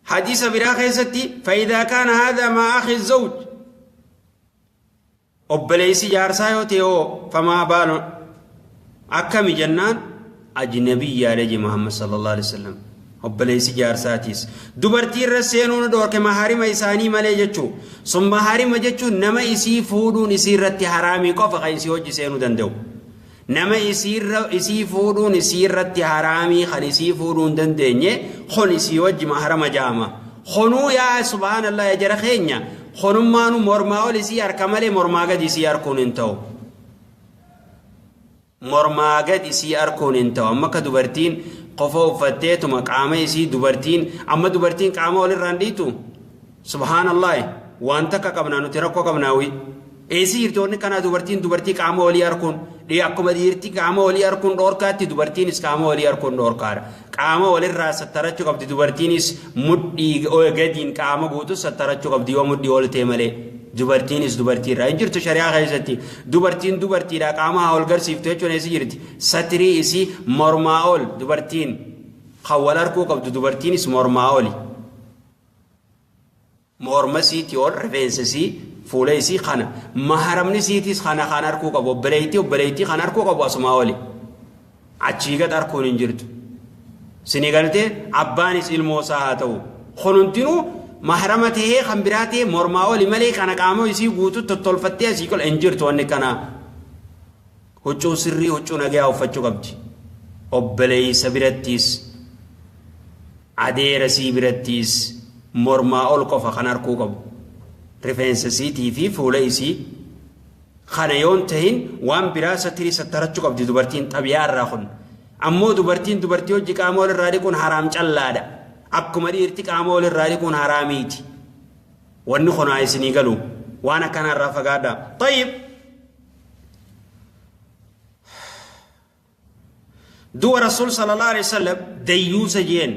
حديث biraa keessatti فإذا كان هذا مع أخي الزوج، obboleessi jaarsaa yoo ta'e hoo فما بال akkami jennaan, ajnabiyyaadha je Muhammad صلى الله عليه وسلم. Obboleessi jaarsaatiis dubartii irra seenuun dhoorke, maharima isaanii malee jechuu sun. Maharima jechuun nama isii fuudhuun isii irratti haraamii qofa kan isii hojii seenuu danda'u. Nama isii fuudhuun isii irratti haraamii kan isii fuudhuu hin dandeenye kun isii wajji maharama jaama. Kunuu yaa سبحان الله, yaa jara keenya, kunummaanu mormaa ol isii harka malee mormaa gadi isii harkuun hin ta'u. Mormaa gad isii arkuun hin ta'u. Amma akka dubartiin qofa uffatteetuma qaama isii, dubartiin amma dubartiin qaama olirraan dhiitu, سبحان الله, waan takka qabnaa nuti, rakkoo qabnaa. Wi eesii jirtoonni kanaa dubartiin dubartii qaama olii arkuun, akkuma dhiirti qaama olii arkuun dhoorkaatti dubartiinis qaama olii arkuun dhoorkaadha. Qaama walirraa sattarachuu qabdi dubartiinis, mudhii gadiin qaama guutuu sattarachuu qabdi yoo mudhii ol ta'e malee. Dubartiinis dubartiirraa hin jirtu shari'aa keessatti. Dubartiin dubartiidha qaama haa ol garsiiftu jechuun eessi jirti? Satirii isii mormaa ol dubartiin kan wal arkuu qabdu, dubartiinis mormaa oli. Morma isiitii ol, rifeensa isii, fuula isii kana, maharamni isiitiis kana kan arkuu qabu. Obboleettii kan arkuu qabu asumaa oli, achii gad arkuun hin jirtu. Sini galtee? Abbaanis ilmoo isaa haa ta'u, kun hundinuu maharama tahee kan biraa ta'e mormaa oli malee kana qaama isii guutuu tottolfattee asii qol hin jirtu wanni kana. Huccuu sirrii, huccuu nagayaa uffachuu qabdi. Obboleessa birattiis adeera sii birattiis mormaa ol qofa kan arkuu qabu, rifeensa isiitii fi fuula isii kana yoon tahin waan biraa satirii sattarachuu qabdi dubartiin xabiyaa irraa. Kun ammoo dubartiin dubartii hojii qaama ol irraa dhiquun haraam callaadha, akkuma dhiirti qaama ol irraa dhiquun haraamiiti. Wanni kunaa isinii galu, waan akkanaa irraa fagaadha. طيب, du'a Rasuul صلى الله عليه وسلم dayyuusa jeen.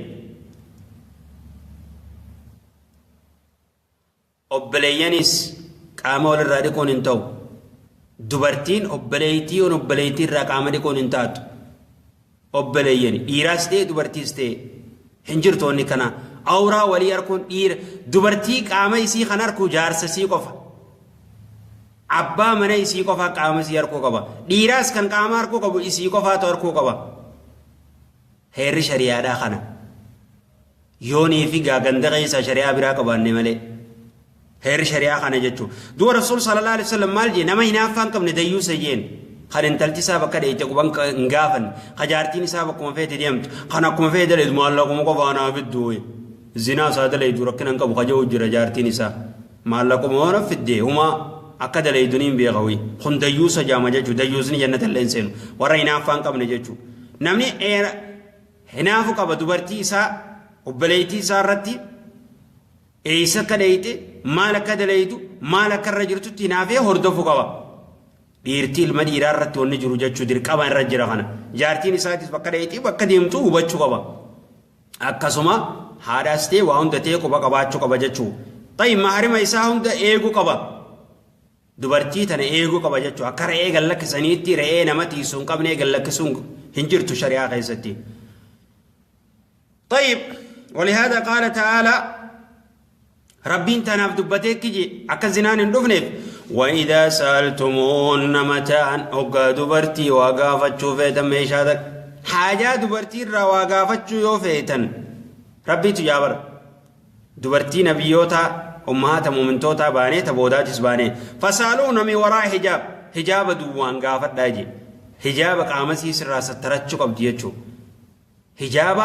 Obboleeyyanis qaama walirraa dhiquun hin ta'u. Dubartiin obboleeytii on obboleeytii irraa qaama dhiquun hin taatu. Obboleeyyani dhiiraas ta'e dubartiis ta'e hin jirtu wanni kana. Awraa walii arkuun, dhiira dubartii qaama isii kan arku jaarsa isii qofa, abbaa mana isii qofa qaama isii arkuu qaba. Dhiiraas kan qaama arkuu qabu isii qofaatu arkuu qaba. Heerri shari'aadhaa kana yoonii fi gaaganda keessa shari'aa biraa qabaanne malee heerri shari'aa kana jechuun. Du'a Rasuul صلى الله عليه وسلم maal jee? Nama hinaaffaa hin qabne dayyuusa jeen. Kan intalti isaa bakka dheeyte quban hin gaafanne, ka jaartiin isaa bakkuma feete deemtu, kan akkuma feete daleetu, maallaquma qofa anaa fidduu, zinaa isaa daleetu rakkina hin qabu ka jedhu jira. Jaartiin isaa Maallaquma waan fidde humaa akka daleeydu niin beeka wi. Kun dayyuusa jaama jechuu, dayyuusni jannata illee hin seenu. Warra hinaaffaa hin qabne jechuu. Namni hinaafu qaba dubartii isaa, obboleettii isaa irratti eessa akka dheeyxe, maal akka daleeydu, maal akka irra jirtutti hinaafee hordofuu qaba. Dhiirti ilma dhiiraa irratti wanni jiru jechuu dirqama irra jira kana. Jaartiin isaatis bakka dheeyxee bakka deemtu hubachuu qaba. Akkasuma haadhaas ta'e waa hunda ta'e quba qabaachuu qaba jechuu. Tayyib maharima isaa hunda eeguu qaba. Dubartii tana eeguu qaba jechuu. Akka re'ee gad lakkisaniitti re'ee nama tiisu hin qabne gad lakkisuun hin jirtu shari'aa keessatti. Tayyib walihaada qaala ta'aalaa Rabbiin tanaaf dubbatee kiji akka zinaan hin dhufneef wa'idaa sa'altumuunna mataa'an hoggaa dubartii waa gaafachuu feetan meeshaa takka haajaa dubartii irraa waa gaafachuu yoo feetan Rabbiitu yaa bara dubartii nabiyyootaa ummahaata muumintootaa baanee ta boodaatis baanee fasaaluuna min waraa hijaab hijaaba duwwaan gaafadhaa jee hijaaba qaama sii sirraa sattarachuu qabdi jechuu Hijaaba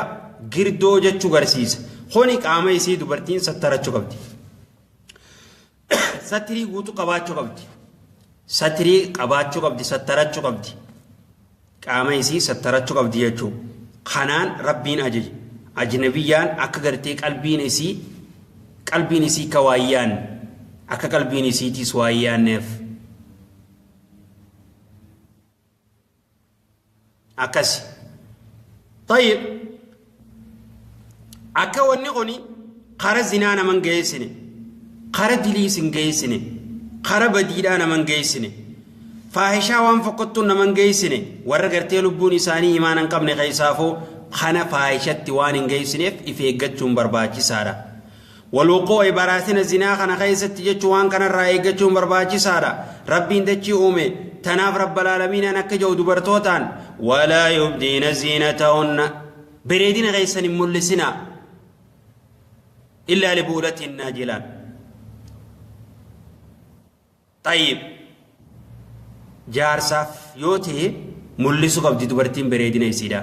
girdoo jechuu garsiisa. Kuni qaama isii dubartiin sattarachu qabdi. Satirii guutuu qabaachuu qabdi. Satirii qabaachuu qabdi, sattarachuu qabdi. Qaama isii sattarachuu qabdi jechuu. Kanaan Rabbiin ajaje. Ajnabiyyaan akka gartee qalbiin isii qalbiin isii akka waa yaanne akka qalbiin isiitiis waa yaanneef. Akkasi. Tayyib. Akka wanni kuni kara zinaa naman geessine, kara diliis hin geessine, kara badiidhaa naman geessine, faahishaa waan fokkottuun naman geessine, warra gartee lubbuun isaanii imaana hin qabne keessaafuu kana faahishatti waan hin geessineef if eeggachuun barbaachisaadha. Walwuquu'i baraatina zinaa kana keessatti jechuu waan kanarraa eeggachuun barbaachisaadha. Rabbiin dachii uume tanaaf Rabbal Aalamiinaan akka jedhu dubartootaan walaa yubdiina ziinatahunna bareedina keessan hin mul'isinaa illaa libu'ulatihinna jelaan. Xayyib jaarsaaf yoo ta'e mul'isu qabdi dubartiin bareedina isiidha.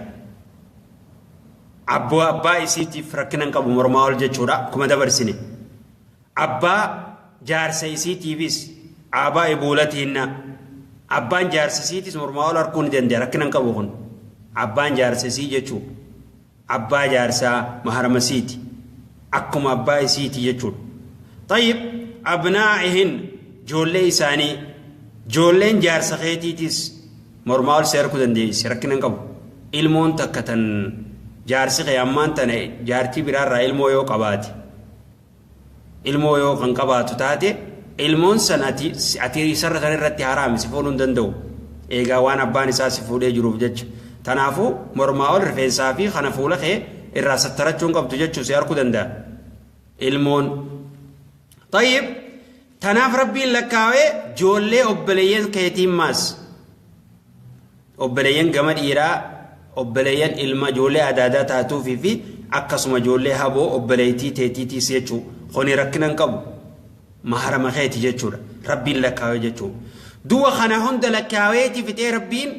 Abboo abbaa isiitiif rakkina hin qabu mormaa ol jechuudha akkuma dabarsine. Abbaa jaarsa isiitiifis aabaa ibuulatiinna abbaan jaarsa isiitis mormaa ol arguu ni danda'a rakkina hin qabu kun. Abbaan jaarsa isii jechuu abbaa jaarsaa maharama isiiti akkuma abbaa isiiti jechuudha. Tayyib abnaa'ihin joollee isaanii joolleen jaarsa keetiitis mormaa ol si harkuu dandeessi rakkina hin qabu. Ilmoon takka tan jaarsi kee ammaan tana jaartii biraarraa ilmoo yoo qabaate ilmoo yoo kan qabaatu taate ilmoon san ati ati isarra san irratti haraami si fuudhuu hin danda'u eegaa waan abbaan isaa si fuudhee jiruuf jecha tanaafuu mormaa ol rifeensaa fi kana fuula kee irraa sattarachuu hin qabdu jechuu si arkuu danda'a ilmoon tayyib tanaaf rabbiin lakkaawee joollee obboleeyyan keetiin maas Obboleeyyan gama dhiiraa, obboleeyyan ilma ijoollee adaadaa taatuufii fi akkasuma ijoollee haboo obboleeytii teetiitiis jechuu. Kuni rakkina hin qabu. Maharama keeti jechuudha. Rabbiin lakkaawee jechuu. Du'a kana hunda lakkaaweeti fixee Rabbiin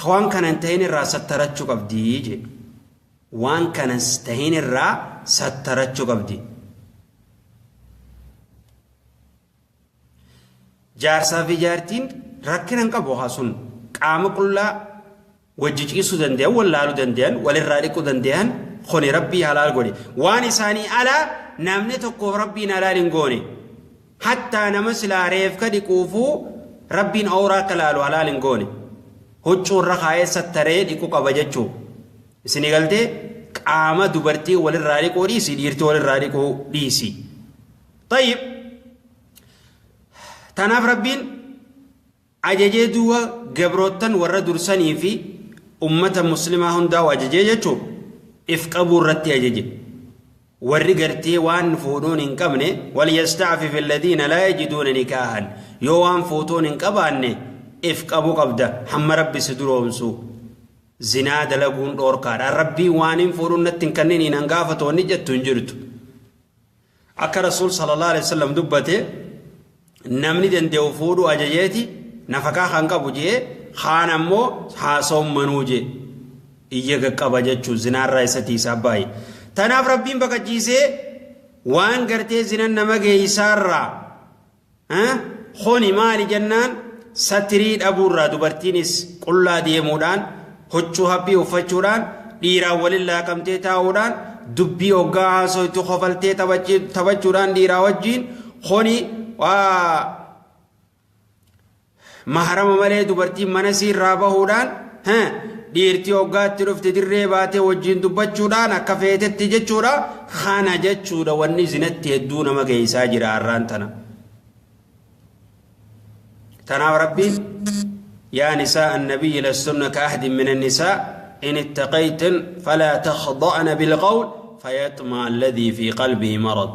waan kana hin ta'in irraa sattarachuu qabdi jee. Waan kana tahin irraa sattarachuu qabdi. Jaarsaa fi jaartiin rakkina hin qabu haa sun qaama qullaa wajji ciisuu danda'an wal laaluu danda'an walirraa dhiquu danda'an kuni rabbii halaal godhe waan isaanii alaa namni tokkoof rabbiin halaal hin goone hattaa nama silaa reefka dhiquufuu rabbiin awraa akka laalu halaal hin goone huccuu irra kaa'ee sattaree dhiquu qaba jechuu isinii galtee qaama dubartii walirraa dhiquu dhiisi dhiirtii walirraa dhiquu dhiisi. Tayyib Tanaaf Rabbiin ajajee duuba gabroottan warra dursanii fi ummata muslimaa hundaa'u ajajee jechuun if qabuu irratti ajaje. Warri gartee waan fuudhuun hin qabne wal yasta'fif alladhiina laa yajiduuna nikaahan yoo waan fuutuun hin qabaanne if qabuu qabda hamma Rabbi si duroomsu. Zinaa dalaguun dhoorkaadha. Rabbiin waan hin fuudhuun natti hin kanniniin hangaafatu wanni jettu hin jirtu. Akka Rasuul sallallahu alaihi wasallam dubbate namni danda'u fuudhuu ajajeeti nafaqaa kan qabu jee kaan ammoo haa soommanuu jee iyya qaqqaba jechuun zinaarraa isa tiisaa baay'ee. Tanaaf Rabbiin baqachiisee Waan gartee zinan nama geeysaarraa kuni maali jennaan, satirii dhabuurraa, dubartiinis qullaa deemuudhaan, huccuu haphii uffachuudhaan, dhiiraan waliin laaqamtee taa'uudhaan, dubbii hoggaa haasoitu kofaltee taphachuudhaan dhiiraa wajjiin, kuni waa maharama malee dubartiin mana siirraa bahuudhaan, dhiirtii hoggaatti dhufte dirree baatee wajjiin dubbachuudhaan akka feetetti jechuudha. Kana jechuudha wanni zinatti hedduu nama geessaa jira har'aan tana. Tanaaf Rabbiin: يا نساء النبي لستن كأحد من النساء إن اتقيتن فلا تخضعن بالقول فيطمع الذي في قلبه مرض.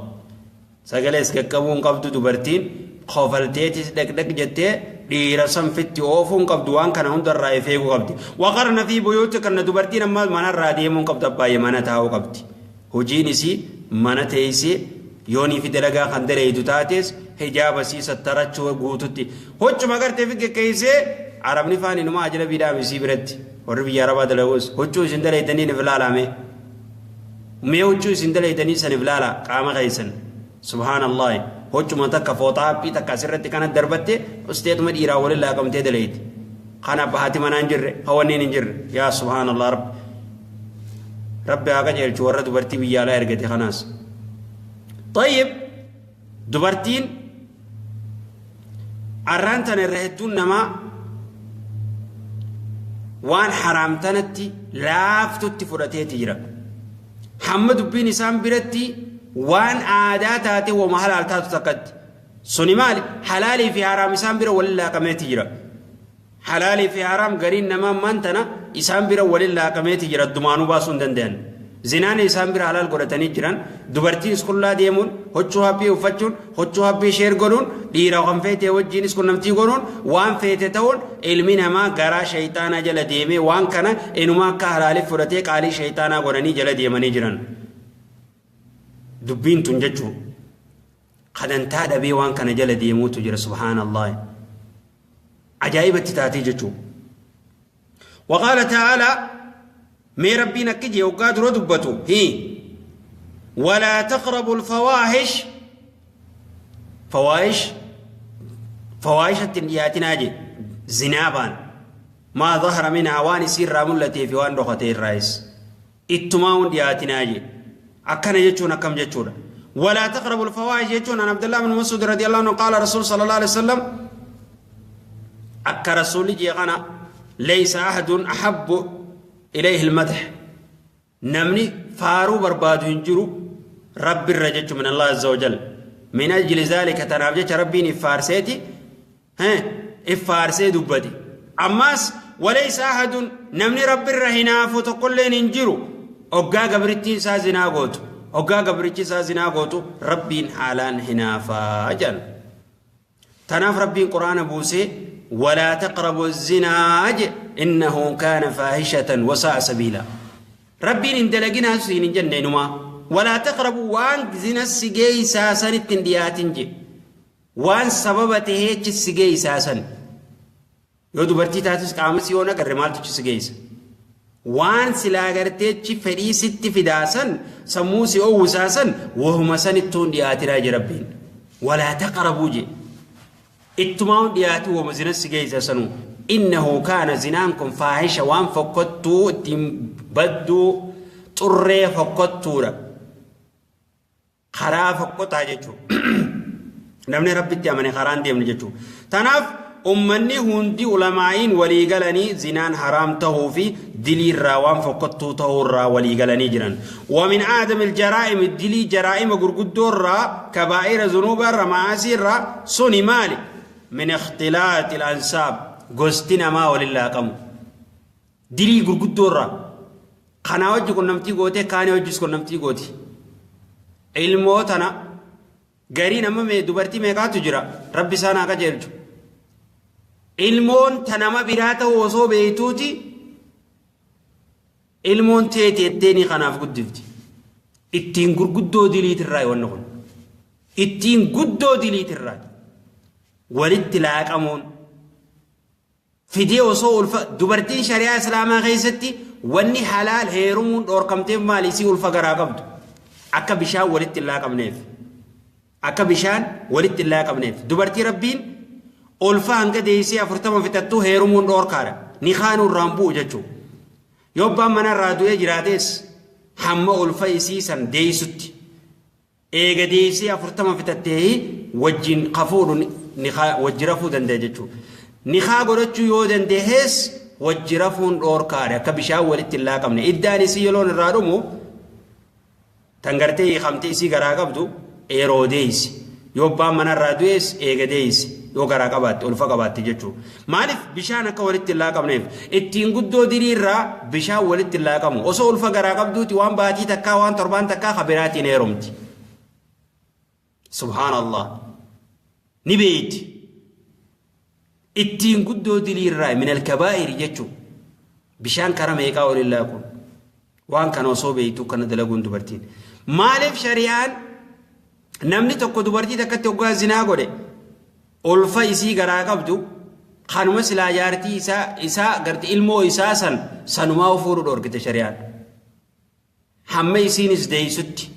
Sagalees qaqqabuun qabdu, dubartiin kofalteetis dhaqdhaq jettee dhiira sanfitti oofuun qabdu. Waan kana hundarraa if eeguu qabdi. وقرن في بيوتكن, dubartiin amma manarraa deemuun qabdu, abbaay'ee mana taa'uu qabdi. Hojiin isii mana teessee, yoonii fi dalagaa kan dareeydu taates, hijaaba sii sattarachuu guututti huccuma gartee fi geggeessee. Arabni faan inuma ajila biidhaam isii biratti, warri biyya arabaa dalagus huccuu isin daleeytanii if ilaalame. Mee huccuu isin daleeytanii san if ilaala, qaama keessan. Subhaanallah, huccuma takka, fooxaa haphii takka asirratti kana darbatte, usteetuma dhiiraa waliin laaqamtee daleeyti. Kana bahaati manaa hin jirre, hawanniin hin jirre. Yaa subhaanallah, Rabbi, Rabbi haa qajeelchu warra dubartii biyya alaa ergate kanaas. طيب, dubartiin arraan tana irra hedduun namaa waan haraam tanatti laaftutti fudhateeti jira. Hamma dubbiin isaan biratti waan aadaa taate, wama halaal taatu takkatti. Suni maali? Halaalii fi haraam isaan bira waliin laaqameeti jira. Halaalii fi haraam gariin namaa ammaan tana isaan bira waliin laaqameeti jira, dumaanuu baasuu hin danda'an. Zinaan isaan bira halaal godhatanii jiran. Dubartiin qullaa deemuun, huccuu haphii uffachuun, huccuu haphii sheer godhuun, dhiira kan feete wajjiinis qunnamtii godhuun, waan feete ta'uun, ilmi namaa garaa shayxaanaa jala deemee waan kana inuma akka halaaliif fudhatee qaalii shayxaanaa godhanii jala deemanii jiran. Dubbiin tun jechuun kadantaa dhabee waan kana jala deemuutu jira. Subhaanallah, ajaa'ibatti taatee jechuun. وقال تعالى, mee Rabbiin akki jee waggaa dura dubbatu hi: ولا تقربوا الفواحش, فواحش fawaahishatti hin dhiyaatinaa je. Zinaabaan ما ظهر منها, waan isiirraa mul'atee fi waan dhokatee irraayis ittumaa hun dhiyaatinaa je. Akkana jechuun akkam jechuudha? ولا تقربوا الفواحش jechuun, عن عبد الله بن مسعود رضي الله عنه قال رسول صلى الله عليه وسلم, akka rasuulli jee kana: ليس أحد أحب إليه المدح, namni faaruu barbaadu hin jiru Rabbi irra jechu, من الله عز وجل. من أجل ذلك, tanaaf jecha Rabbiin iffaarseeti iffaarsee dubbate. Ammaas وليس أحد, namni Rabbi irra hinaafu tokkolleen hin jiru oggaa gabrittiin isaa zinaa gootu. Oggaa gabrichi isaa zinaa gootu Rabbiin haalaan hinaafaa jedhan. Tanaaf Rabbiin Quraana buusee: ولا تقربوا الزنا إنه كان فاحشة وساء سبيلا. Rabbiin hin dalaginaa siin hin jenne inumaa. ولا تقربوا, waan zina si geeysaa sanitti hin dhiyaatin je. Waan sababa taheechi si geeysaa san. Yoo dubartii taatus, qaama si yoo agarre maaltu si geeysa? Waan silaa garteechi fedhii sitti fidaasan, sammuu si owwisaasan, wahuma sanittuu hin dhiyaatinaa je Rabbiin. ولا تقربوا je. Ittumaa hin dhiyaatu wama zina si geeysa sanuu. إنه كان, zinaan kun, فاحشة, waan fokkottuu, ittiin badduu, xurree fokkottuudha. Karaa fokkotaa jechuudha. Namni Rabbitti amane karaan deemne jechuudha. Tanaaf ummanni hundi, ulamaa'iin walii galanii zinaan haraam tahuu fi diliirraa waan fokkottuu ta'uurraa walii galanii jiran. ومن أعظم الجرائم, dilii jaraa'ima gurguddoorraa, كبائر zunuubarra, ma'asiirraa, suni maali? من اختلاط الأنساب, gosti namaa walin laaqamu. Dilii gurguddoorraa. Kanaa wajji qunnamtii gootee, kaanii wajjis qunnamtii gooti. Ilmoo tana garii nama dubartii meeqaatu jira, Rabbi isaan haa qajeelchu. Ilmoon ta nama biraa ta'u osoo beeytuuti ilmoon teeti etteeni kanaaf guddifti. Ittiin gurguddoo diliitirraa wanni kun. Ittiin guddoo diliitirraa. Walitti laaqamuun. Fidee osoo ulfa, dubartiin shari'aa Islaamaa keessatti wanni halaal heerumuun dhoorkamteef maali? Isii ulfa garaa qabdu. Akka bishaan walitti hin laaqamneef. Akka bishaan walitti hin laaqamneef. Dubartii Rabbiin ulfa hanga deessee 40 fixattuu heerumuun dhoorkaadha. Nikaanuu irraan bu'u jechuudha. Yoo abbaan mana irraa du'ee jiraates hamma ulfa isii san deessutti. Eega deessee 40 fixattee wajjin ka fuudhu nikaa wajji rafuu danda'a jechuudha. Nikaa godhachuu yoo dandeesses wajji rafuun dhoorkaadha. Akka bishaan walitti hin laaqamne. Iddaan isii yeroon irraa dhumu tan gartee hiikamtee isii garaa qabdu yeroo deessi. Yoo abbaan mana irraa du'es eega deessi. Yoo garaa qabaatte ulfa qabaatte jechuudha. Maaliif bishaan akka walitti hin laaqamneef? Ittiin guddoo dilii irraa bishaan walitti hin laaqamu. Osoo ulfa garaa qabduuti waan baatii takkaa waan torbaan takkaa ka biraatiin heerumti. Subhaanallah. Ni beeyti. Ittiin guddoo dilii irraa minal kabaa'iri jechuudha. Bishaan kara meeqaa waliin laaquun. Waan kana osoo beektu kana dalaguun dubartiin. Maaliif shari'aan namni tokko dubartii takkatti hoggaa zinaa godhe ulfa isii garaa qabdu kanuma silaa jaartii isaa isaa garti ilmoo isaa san sanumaa fuudhu dhorkite shari'aan. Hamma isiinis deessutti,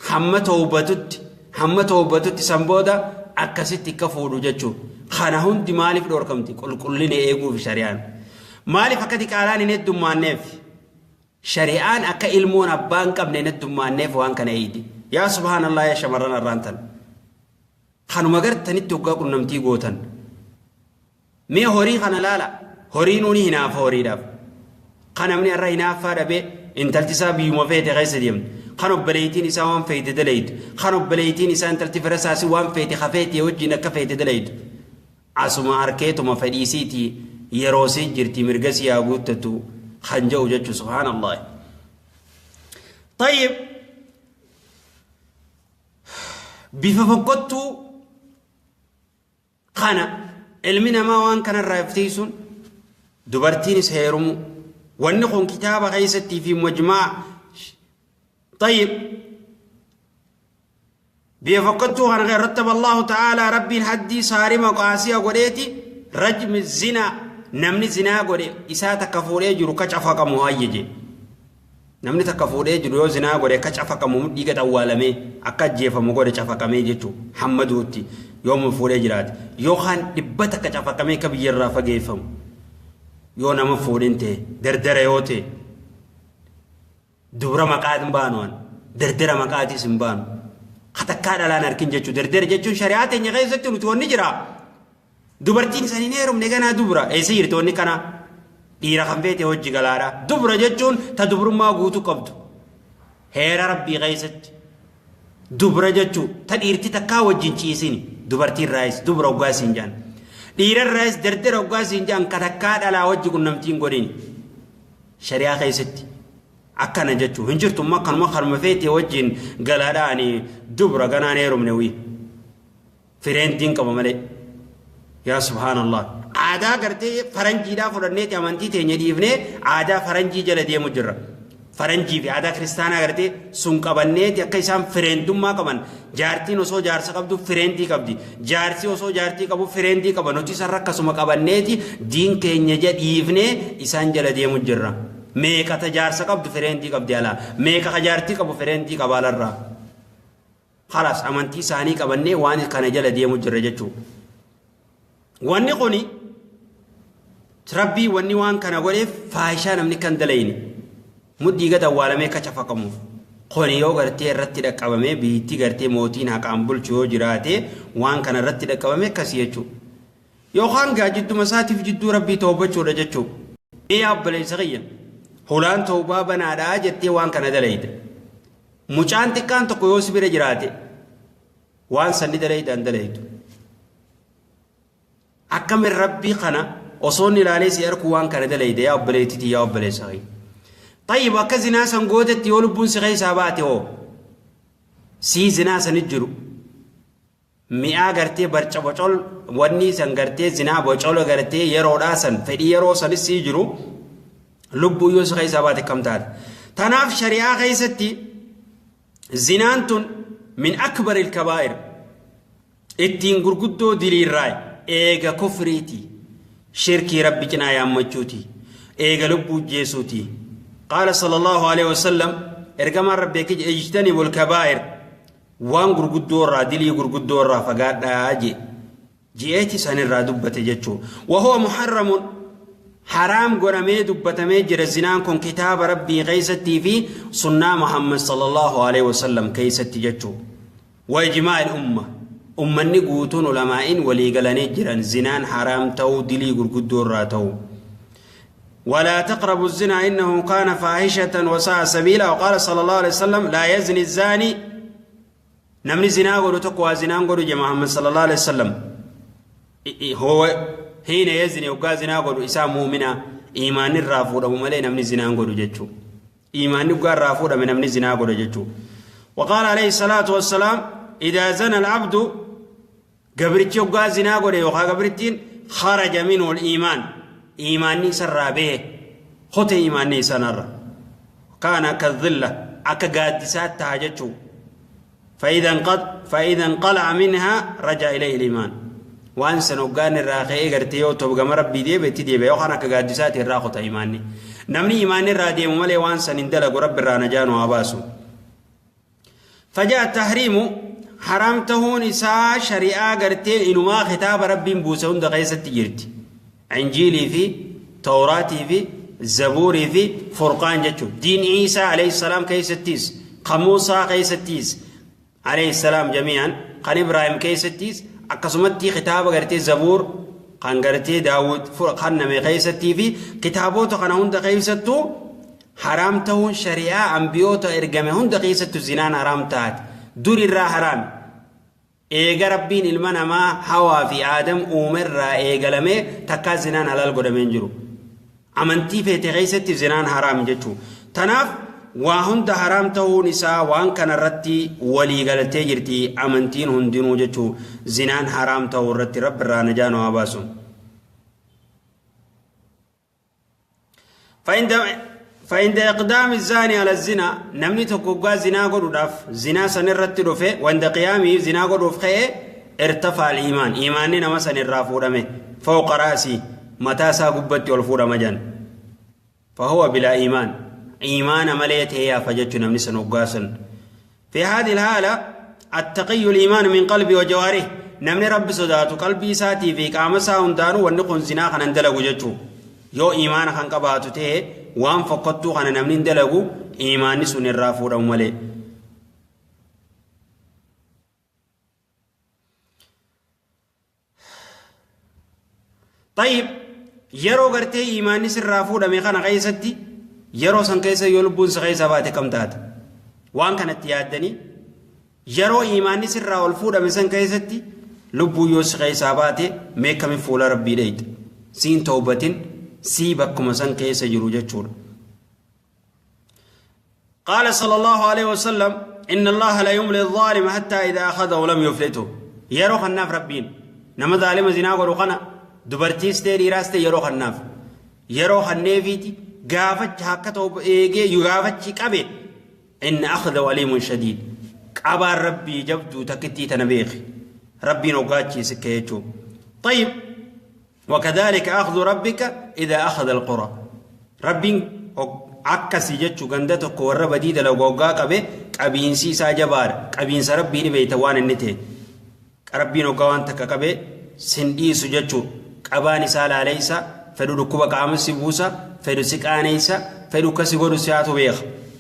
hamma toobatutti, hamma toobatutti san booda akkasitti akka fuudhu jechuudha. Kana hundi maaliif dhorkamti? Qulqullina eeguuf shari'aan. Maaliif akka diqaalaan hin heddummaanneef? Shari'aan akka ilmoon abbaa hin qabne hin heddummaanneef waan kana eeydi. Yaa subhaanallah, yaa shamarran arraan tan. Kanuma gartanitti hoggaa qunnamtii gootan. Mee horii kana laala. Horii nuuni hinaafa horiidhaaf. Kan namni har'a hinaaffaa dhabee intalti isaa biyyuma feete keessa deemtu. Kan obboleettiin isaa waan feete dalaytu. Kan obboleettiin isaa intalti fira isaas waan feete hafeete wajjin akka feete dalaytu. Asuma harkeetuma fedhiisiitii yeroo sii jirti mirga sii haa guuttatu kan jedhu jechuun subhaanallah. Tayyib, bifa fokkottuu kana ilmi namaa waan kanarraa iftiisuun dubartiinis heerumu wanni kun kitaaba keessattii fi majmaa. Tayyib, bifa fokkottuu kana rattaba Allahu ta'ala, Rabbiin haddii saarima qaasiya godheeti rajmi zinaa, namni zinaa godhe isaa takka fuudhee jiru ka cafaqamu hayyeje. Namni takka fuudhee jiru yoo zinaa godhe akka cafaqamu, mudhii gad awwaalamee akka ajjeefamu godhe, cafaqamee jechuudha hamma duutti yoo fuudhee jiraate, yookaan 100 cafaqamee akka biyyarraa fageeffamu yoo nama fuudhin ta'e, dardara yoo ta'e. Dubra maqaa hin baanu, an dardara maqaatiis hin baanu, katakkaa dhalaan harkin jechuudha. Dardara jechuun shari'aa teenya keessatti nuti wanni jira, dubartiin san hin heerumne ganaa dubra eessa jirti? Wanni kana dhiira kan feete hojii galaadha. Dubra jechuun ta dubrummaa guutuu qabdu, heera Rabbii keessatti dubra jechuun ta dhiirti takkaa wajjin ciisini. Dubartiin raayis dubra hoggaa siin jaan, dhiira raayis dardara hoggaa siin jaan, ka takkaa dhalaa wajji qunnamtiin godhini. Shari'aa keessatti akkana jechuun hin jirtu. Amma kanuma kanuma feete wajjin galaadhaani dubra ganaan heerumne wii fireentiin qaba malee. Yaa subhaanallah, aadaa gartee faranjiidhaa fudhanneeti amantii teenya dhiifnee aadaa faranjii jala deemu jirra. Faranjii fi aadaa kiristaanaa gartee sun qabanneeti akka isaan fireendummaa qaban. Jaartiin osoo jaarsa qabdu fireendii qabdi, jaarsi osoo jaartii qabu fireendii qaba. Nuti isarra akkasuma qabanneeti diin keenya dhiifnee isaan jala deemu jirra. Meeqata jaarsa qabdu fireendii qabdi alaa, meeqa ka jaartii qabu fireendii qaba alarraa. Khalaas, amantii isaanii qabannee waan kana jala deemu jirra jechuudha. Wanni kuni Rabbii wanni waan kana godheef faahishaa namni kan dalayne mudhii gad awwaalamee akka cafaqamuuf. Kuni yoo gartee irratti dhaqqabamee, biyyittii gartee mootiin haqaan bulchu yoo jiraate, waan kana irratti dhaqqabame akkasii jechuudha. Yookaan gaa jidduma isaatiif jidduu Rabbii toobachuudha jechuudha. Mee yaa obboleessa kiyya, hulaan toobaa banaadhaa jettee waan kana dalayte. Mucaan xiqqaan tokko yoo si bira jiraate waan sanni dalaydaan dalaytu. Akkamin Rabbii kana osoo inni ilaalee si arku waan kana dalayde, yaa obboleettitii, yaa obboleessa kiyya? Tayyib, akka zinaa san gootetti yoo lubbuun si keessaa baate hoo? Sii zinaa sanit jiru. Mi'aa gartee barca bocol wanni san gartee zinaa bocola gartee yeroodhaa san fedhii yeroo sanis sii jiru, lubbuu yoo si keessaa baate kam taate? Tanaaf shari'aa keessatti zinaan tun min akbar ilkabaa'ir, ittiin gurguddoo diliirraa, eega kufriiti, shirkii Rabbi cinaa yaammachuuti, eega lubbuu jeesuuti. Qaala sallallahu alaihi wasallam. Ergamaan Rabbii akki jedhe ijtanibul kabaa'ir waan gurguddoo irraa dilii gurguddoo irraa fagaadhaa jee ji'eeti sanirraa dubbate jechuu. Wahuwa muharramun haraam godhamee dubbatamee jira zinaan kun kitaaba Rabbii keessattii fi sunnaa Muhammad sallallahu alaihi wasallam keessatti jechuu. Wa ijmaa'il umma ummanni guutuun ulamaa'in walii galanii jiran zinaan haraam ta'uu dilii gurguddoo irraa ta'uu. ولا تقربوا الزنا إنه كان فاحشة وساء سبيلا. وقال صلى الله عليه وسلم لا يزني الزاني نمني زنا قولوا تقوى زنا قولوا محمد صلى الله عليه وسلم هو حين يزني وقا زنا قولوا إسا مؤمنا إيمان الرافور أبو ملي نمني زنا قولوا جتشو إيمان وقا الرافور من نمني زنا قولوا جتشو. وقال عليه الصلاة والسلام إذا زنى العبد قبرتي وقا زنا قولوا وقا قبرتين خرج منه الإيمان إيماني سر به خط إيماني سنر كان كالظلة أكا قادسات تهجتشو فإذا انقلع منها رجع إليه الإيمان. وأن سنوغان الراخي غرتيو توبغم ربي دي بيتي دي بيو خانا كقادسات الراخط إيماني نمني إيماني الرادي مملي وأن سنندلق رب الرانجان واباسو. فجاء التحريم حرام تهون إساء شريعة غرتي إنما خطاب ربي بوسون دقيسة تجرتي انجيلي في توراتي في زبوري في فرقان جتشو دين عيسى عليه السلام كيستيس قموسى كيستيس عليه السلام جميعا قن ابراهيم كيستيس اقسمتي خطاب غرتي زبور قن غرتي داود فرقان نمي كيستي في كتابوتو قن هند كيستو حرام تهون شريعة انبيوتو ارغمه هند كيستو زنان حرام تات دور الرا حرام eega rabbiin ilma namaa hawaa fi aadam uumerraa eegalamee takkaa zinaan halaal godhamee hin jiru. Amantii feete keessatti zinaan haraam jechuu. Tanaaf waa hunda haraam ta'uun isaa waan kanarratti walii galtee jirti amantiin hundinuu jechuu zinaan haraam ta'uu irratti rabbi irraa najaa nu haa baasu. فعند إقدام الزاني على الزنا نمني تكوغا زنا قدوداف زنا سنرت دفه وعند قيامه زنا قدوف خيه ارتفع الإيمان إيماني نما سنرافو دمه فوق رأسي متى ساقبت والفور مجان فهو بلا إيمان إيمان مليته يا فجت نمني سنوغاسن. في هذه الحالة التقي الإيمان من قلبي وجواره نمني رب صداتو قلبي ساتي في قامسا هندانو ونقن زنا خنندلقو جتشو يو إيمان خنقباتو تيه waan fokkottuu kana namni hin dalagu imaanni sun irraa fuudhamu malee. طيب yeroo gartee imaanni sirraa fuudhame kana keessatti yeroo san keessa yoo lubbuun si keessa baate kam taata waan kanatti yaaddanii yeroo imaanni sirraa ol fuudhame san keessatti lubbuu yoo si keessaa baate mee kamiin fuula rabbii dheeyte siin tawbatin sii bakkuma san keessa jiru jechuudha. قال صلى الله عليه وسلم إن الله لا يملي الظالم حتى إذا أخذه لم يفلته. yeroo kanaaf rabbiin nama zaalima zinaa godhu kana dubartiis ta'e dhiiraas ta'e yeroo kanaaf yeroo kanneefiiti gaafachi akka ta'u eegee gaafachi qabe إن أخذه أليم شديد qabaan rabbii jabduu takkittii tana beeki rabbiin hogaachiise jechuudha. طيب وكذلك أخذ ربك إذا أخذ القرى ربي عكسي جتشو غندتك ورب ديد لو غوغا قبي قبينسي سا جبار قبينس ربي ني بيتوان النتي ربي نو غوان تك قبي سنديس جتشو قباني سال عليسا فدو ركوب قامسي بوسا فدو سقانيسا فدو كسي غدو سياتو بيخ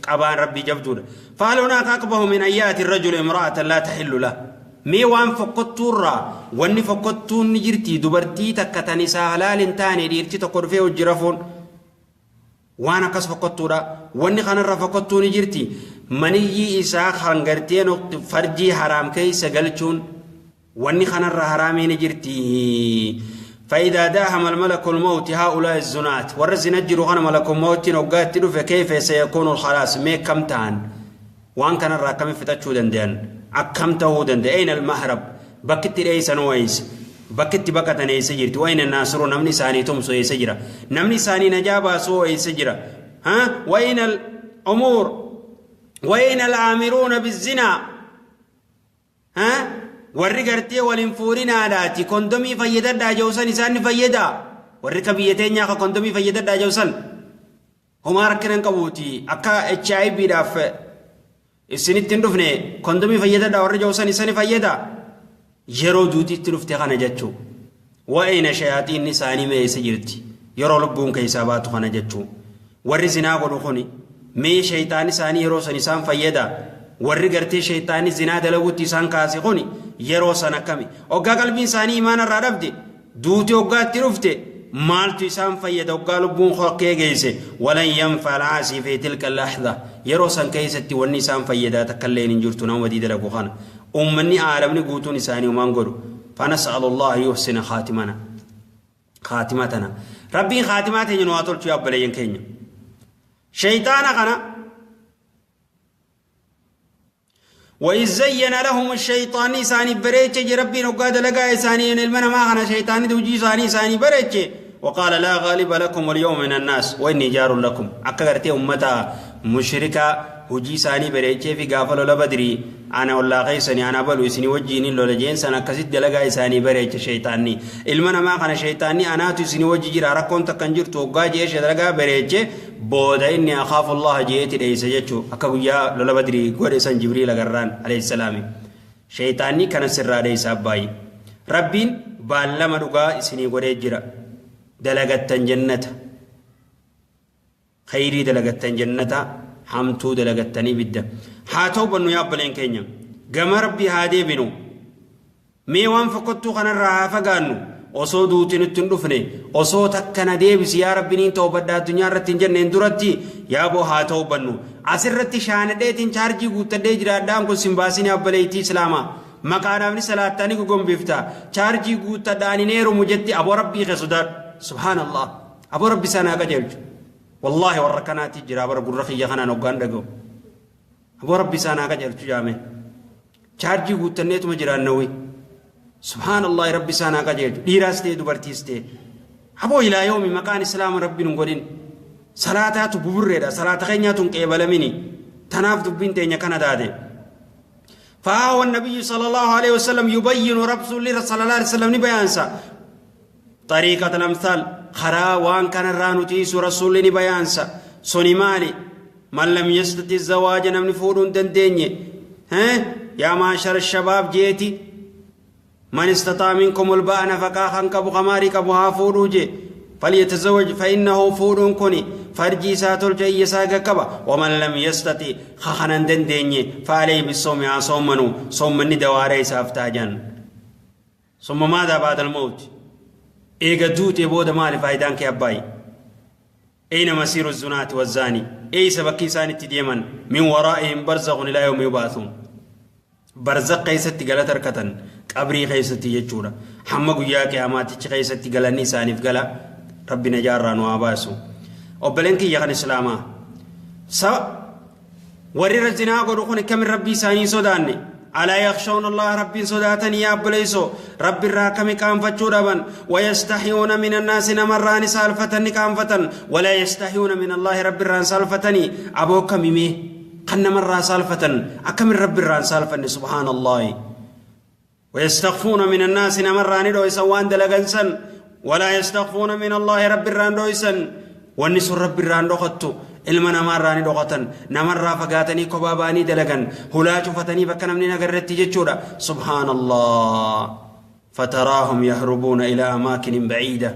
قبان ربي جبدود. فهل هناك أقبه من أيات الرجل امرأة لا تحل له mee waan fokkottuurraa wanni fokkottuun ni jirti dubartii takka tan isaa halaal hin taane dhiirti tokko dhufee hojii rafuun waan akkas fokkottuudha. Wanni kanarra fokkottuu ni jirti maniyyi isaa kan gartee farjii haraam keessa galchuun wanni kanarra haraamii ni jirti. فإذا داهم الملك الموت هؤلاء الزنات والرزن الجر خنا ملك الموت نوغات دفه كيف سيكون الخلاص مي كم تان وان كان الراكم فتشو دندن akkam ta'uu danda'a أين المهرب bakkitti dheeysan eessa bakkitti baqatan eessa jirti وأين الناصر namni isaanii tumsu eessa jira namni isaanii najaa baasuu eessa jira ها وأين الأمور وأين الآمرون بالزنا ها warri gartee waliin fuurinaadhaati kondomii fayyadadhaa jawsan isaan ni fayyada warri ka biyya teenyaa ka kondomii fayyadadhaa jawsan homaa rakkina hin qabuuti akka HIV dhaaf Isinitti hin dhufne kondomii fayyadadha warri jawsan isani fayyada. Yeroo duutitti dhufte kana jechuu. Wa'ina shayaaxiinni isaanii meessa jirti. Yeroo lubbuun keessaa baatu kana jechuu. Warri zinaa godhu kuni mee shayxaan isaanii yeroo san isaan fayyada. Warri gartee shayxaanni zinaa dalaguutti isaan kaase kuni yeroo san akkami. Hoggaa qalbiin isaanii imaana irraa dhabde duuti hoggaatti dhufte maaltu isaan fayyada hoggaa lubbuun hokkee geesse walan yanfa alcaasii fi tilka laxda yeroo san keessatti wanni isaan fayyadaa takka illee hin jirtu nama badii dalagu kana ummanni aalamni guutuun isaanii umaan godhu. فنسأل الله يحسن خاتمنا خاتمتنا. ربي خاتمات nu haa tolchu yaa obboleeyyan keenya. Shayxaana kana وإذ زين لهم الشيطان إساني بريتش ربي نقاد لقى إساني المنا ما خنا شيطان دوجي إساني إساني بريتش وقال لا غالب لكم اليوم من الناس وإني جار لكم. أكغرتي أمتا مشركة hojii isaanii bareechee fi gaafa lola Badrii ana ollaa keessanii ana balu isinii wajjiin lola jeen sana akkasitti dalagaa isaanii bareeche. Shayxaanni ilma namaa kana shayxaanni anaatu isinii wajji jira rakkoon takka hin jirtu hoggaa jee dalagaa bareeche booda inni akhaafu Allaha jeeti dheeyse jechuu akka guyyaa lola Badrii godhe san Jibriil agarraan alayhi salaami. Shayxaanni kana sirraa dheeysa abbaayi. Rabbiin baallama dhugaa isinii godhee jira. Dalagattan jannata, khayrii dalagattan jannata, hamtuu dalagattanii bidda. Haa ta'u bannu yaa obboleen keenya, gama Rabbii haa deebinu. Mee waan fokkottuu kanarraa haa fagaannu. Osoo duuti nutti hin dhufne, osoo takka na deebisi yaa Rabbi niin ta'u baddaa addunyaa irratti hin jenneen duratti yaaboo haa ta'u bannu. Asirratti shaanadheetiin chaarjii guuttadhee jiraadhaan kun sin baasin. Obboleettii Islaamaa, maqaadhaaf ni salaattanii gogombifta, chaarjii guuttadhaan hin heerumu jetti. Aboo, Rabbii kee sodaadhu. Subhaanallah, aboo, Rabbi isaa naa qajeelchu. Wallaahi warra kanaatti jira bara gurra kiyya kanaan hoggaan dhaga'u. Aboo, Rabbi isaa naa qajeelchu jaame. Chaarjii guuttanneetuma jiraannawwi. Subhaanallah, Rabbi isaa naa qajeelchu. Dhiiraas ta'e dubartiis ta'e. Aboo, ilaa yoomi maqaan Islaama Rabbi nun godhin. Salaataatu buburreedha. Salaata keenyaatu hin qeebalamini. Tanaaf dubbiin teenya kana taate. فهو النبي صلى الله عليه وسلم يبين رسول الله صلى الله عليه وسلم بيانسا طريقة الأمثال خرا وان كان الرانو تيسو رسول بيانسا سوني مالي من لم يستطع الزواج نمني فورون دنديني ها يا معشر الشباب جيتي من استطاع منكم الباء نفقا خنكب خماري كبها فوروجي فليتزوج فإنه فور كوني فرجي ساتول جاي ساقا كبا. ومن لم يستطع خخنا دنديني فعليه بالصوم صومنو صومني دواري سافتاجان. ثم ماذا بعد الموت؟ إيغا دوتي بودا مالي فايدان كي أباي؟ أين مسير الزناة والزاني؟ أي سبكي ساني تديمن؟ من ورائهم برزخ إلى يوم يبعثون. برزق keessatti galata harkatan qabrii keessatti jechuudha. Hamma guyyaa qiyaamaatichi keessatti galanni isaaniif gala. Rabbi najaarraa nu haa baasu. Obboleen kiyya kan Islaamaa, warri zinaa godhu kun kamin Rabbii isaanii sodaanne? ألا يخشون الله؟ ربي صداتني يا أبليسو ربي الراكم كان فتشودبا ويستحيون من الناس نمران سالفتني كان فتن ولا يستحيون من الله. ربي الران سالفتني أبوك ميمي قن مرة سالفتن أكم ربي الران سالفتني. سبحان الله، ويستخفون من الناس نمران دويسا وان دلغنسن ولا يستخفون من الله. ربي الران دويسن والنس ربي الران دوختو ilma namaarraa ni dhoqatan, namarraa fagaatanii kophaa ba'anii dalagan, hulaa cufatanii bakka namni nagarretti jechuudha. Subhaanallah, فتراهم يهربون إلى أماكن بعيدة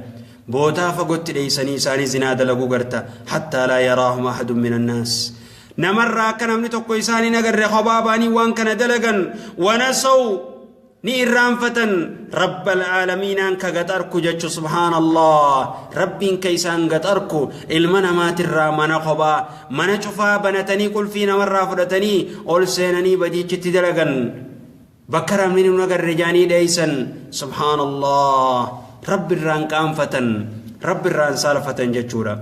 bootaa fagootti dheeysanii isaanii zinaa dalaguu garta حتى لا يراهم أحد من الناس namarraa akka namni tokko isaanii nagarre kophaa ba'anii waan kana dalagan. ونسوا ni irraanfatan رب العالمين ka gaxarku jechu. Subhaanallah, Rabbiin ka isaan gaxarku ilma namaatirraa mana kophaa mana cufaa banatanii qulfii namarraa fudhatanii ol seenanii badiichitti dalagan bakka namni nu agarre jaanii dheeysan. Subhaanallah, Rabbi irraan qaanfatan, Rabbi irraan saalfatan jechuudha.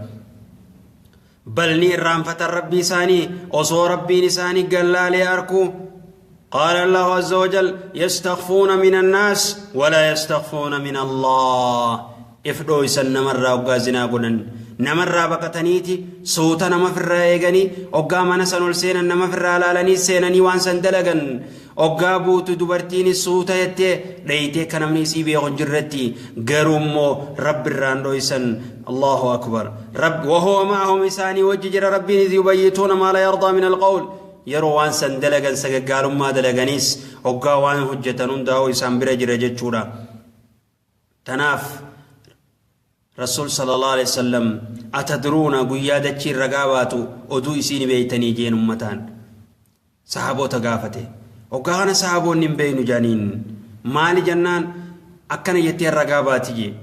Bal ni irraanfatan Rabbii isaanii osoo Rabbiin isaanii gallaalee arkuu. قال الله عز وجل يستخفون من الناس ولا يستخفون من الله. If dhooysan namarraa oggaa zinaa godhan namarraa baqataniiti suuta nama firraa eeganii oggaa mana san ol seenan nama firraa laalanii seenanii waan san dalagan. Oggaa buutu dubartiin suuta jettee dheeytee akka namni isii beeku hin jirretti. Garuu immoo Rabbi irraan dhoysan. الله أكبر، رب وهو معهم isaanii wajji jira Rabbiin إذ يبيتون ما لا يرضى من القول. Yeroo waan san dalagan sagaggaalummaa dalaganiis hoggaa waan hojjetan hundaa'uu isaan bira jira jechuudha. Tanaaf Rasuul sallallahu alaihi wasallam atadruuna guyyaa dachiin ragaa baatu oduu isiin beeytanii jeen ummataan sahaboota gaafate. Hoggaa kana sahaboonni hin beeynu jaaniin maali jennaan akkana jettee ragaa baati jee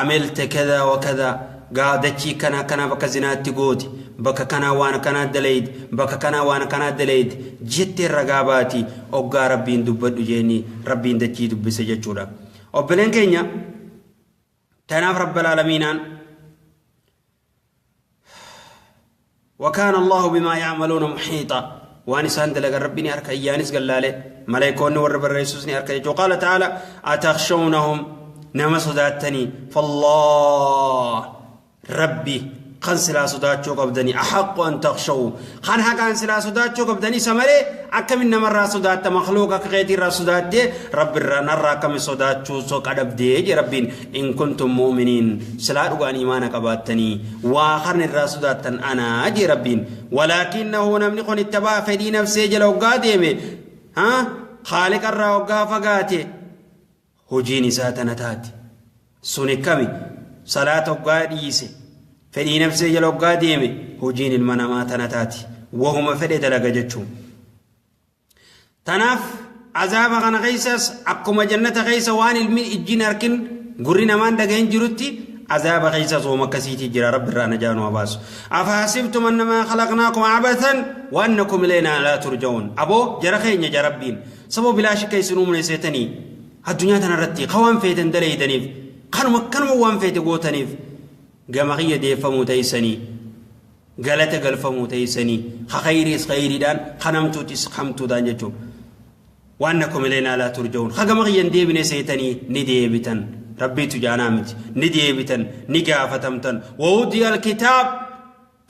amilta kadaa wa kadaa gaa dachii kana akkanaa bakka zinaatti gooti bakka kanaa waan akkanaa daleeydi bakka kanaa waan akkanaa daleeydi jettee ragaa baati hoggaa rabbiin dubbadhu jeeni rabbiin dachii dubbise jechuudha. Obboleen keenya tanaaf rabbal aalamiinaan وكان الله بما يعملون محيطا وان سان دلق ربني أركا إيانس قال ملايكون ور الرئيسوسني أركا وقال تعالى أتخشونهم نما صداتني فالله ربي خان سلا صداتشو قبدني أحق أن تخشوا خان حقا سلا صداتشو قبدني سمري أكم إنما الرا صدات مخلوق كغيتي الرا صدات رب الرا نرى كم صداتشو سو قدب دي ربين إن كنتم مؤمنين سلا رغان إيمانك أباتني وآخرن الرا صدات أنا أجي ربين ولكنه نمني خن اتبع فدي نفسي جلو قادمي ها خالق الرا وقا فقاتي هجيني ساتنا تاتي سوني كمي صلاة وقا fedhii nafsee jala hoggaa deeme hojiin ilma namaa tana taati wahuma fedhe dalaga jechuun. Tanaaf azaaba kana keessas akkuma jannata keessa waan ilmi ijjiin harkin gurri namaan dhagahin jirutti azaaba keessas hooma akkasiitii jira rabbi irraa najaa nu baasu. Afahasibtum annamaa khalaqnaakum abathan wa annakum ilaynaa laa turja'uun. Aboo jara keenya jara rabbiin saboo bilaashi keessan uumne seetanii addunyaa tanarratti qawaan feeten daleeydaniif kanuma kanuma waan feete gootaniif gama kiyya deeffamuu teeysanii galata galfamuu teeysanii ka khayriis khayriidhaan kanamtuutis hamtuudhaan jechuun waan nakum ilaynaa laa turja'uun ka gama kiyyan deebine seetanii ni deebitan rabbiitu jaanaa miti ni deebitan ni gaafatamtan wawudiya alkitaab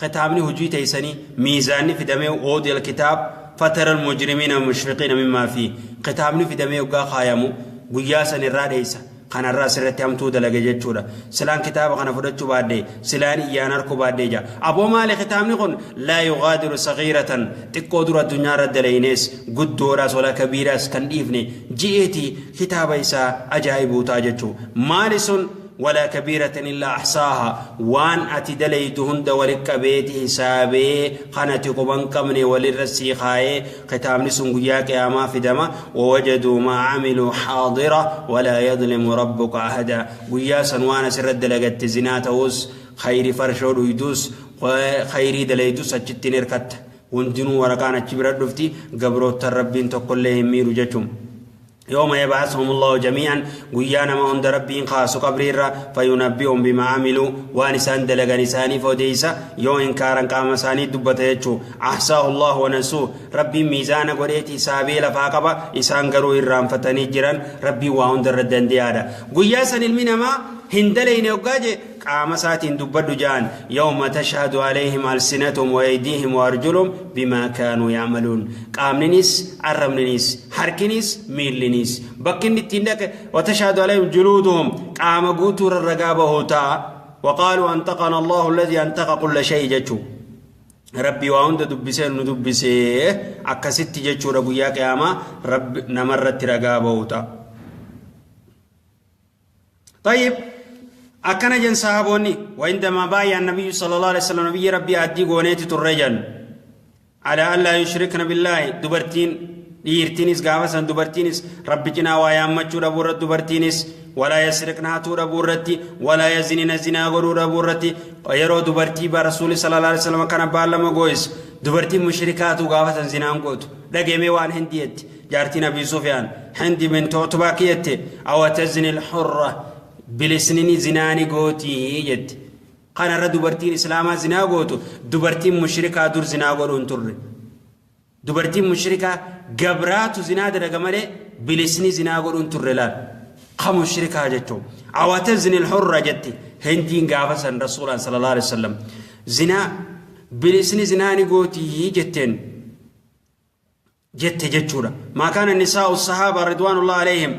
kitaabni hojii teeysanii miizaanni fidamee wawudiya alkitaab fatara almujrimiina mushfiqiina mimmaa fi kitaabni fidamee hoggaa kaayamu guyyaa san irraa dheeysa kanarraa asirratti hamtuu dalage jechuudha. Silaan kitaaba kana fudhachuu baadhee silaan iyyaan harkuu baadhee jira. Aboo maali kitaabni kun laa yugaadiru sagiiratan xiqqoo dura addunyaa irra dalaynees guddoodhaas walaa kabiiraas kan dhiifne ji'eeti kitaaba isaa ajaa'ibuu ta'a jechuudha. Maali sun ولا كبيرة إلا أحصاها وان أتي دليت هند ولك بيت حسابي خانتي قبان قمني وللرسي خاي ختام نسون قياما في دما ووجدوا ما عملوا حاضرة ولا يظلم ربك أحدا قياسا وانا سرد لقت زناتوس خير فرشود ويدوس خيري دليتوس أجتني ركت وندنو ورقانا كبيرة دفتي قبروت الربين تقول لهم ميرو جتهم يوم يبعثهم الله جميعا قيانا ما عند ربهم خاص قبريرا فينبئهم بما عملوا ونسان دلق نساني فوديسا يو إنكارا قام ساني دبتا يجو أحصاه الله ونسوه ربي ميزان قريتي سابيل فاقبا إسان قروا إرام فتني جران ربي وعند الردن ديادا قياسا المنما هندلين يوقاجي قام ساتين دبدو جان يوم تشهد عليهم ألسنتهم وأيديهم وأرجلهم بما كانوا يعملون قامنيس عرمنيس حركنيس ميلنيس بكن التندك وتشهد عليهم جلودهم قام قوتور الرقابة هوتا وقالوا أنتقنا الله الذي أنتق كل شيء جتشو ربي وعند دبسين ندبسيه أكست جتشو ربيا قياما رب نمرت رقابة هوتا. طيب أكن جن صحابوني وعندما بايع النبي صلى الله عليه وسلم نبي ربي أدي غونيتي ترجن على ألا يشركن بالله دبرتين ديرتينس غافسن دبرتينس ربي جنا ويامچو ربور دبرتينس ولا يسرقن هاتو ربورتي ولا يزنين زنا غرور ربورتي يرو دبرتي برسول صلى الله عليه وسلم كان بالما غويس دبرتي مشركاتو غافسن زنان غوت دغمي وان هنديت جارتي نبي سفيان هندي من توتباكيت أو تزني الحرة بلسنني زناني غوتي يد قال رد دبرتين إسلاما زنا غوتو دبرتين مشركة دور زنا غورون تر دبرتين مشركة جبرات زنا درجمله بلسني زنا غورون تر لا خم مشركة جتو أو تزني الحرة جتي هندين غافسن رسول صلى الله عليه وسلم زنا بلسني زناني غوتي جتين جت جتورا ما كان النساء الصحابة رضوان الله عليهم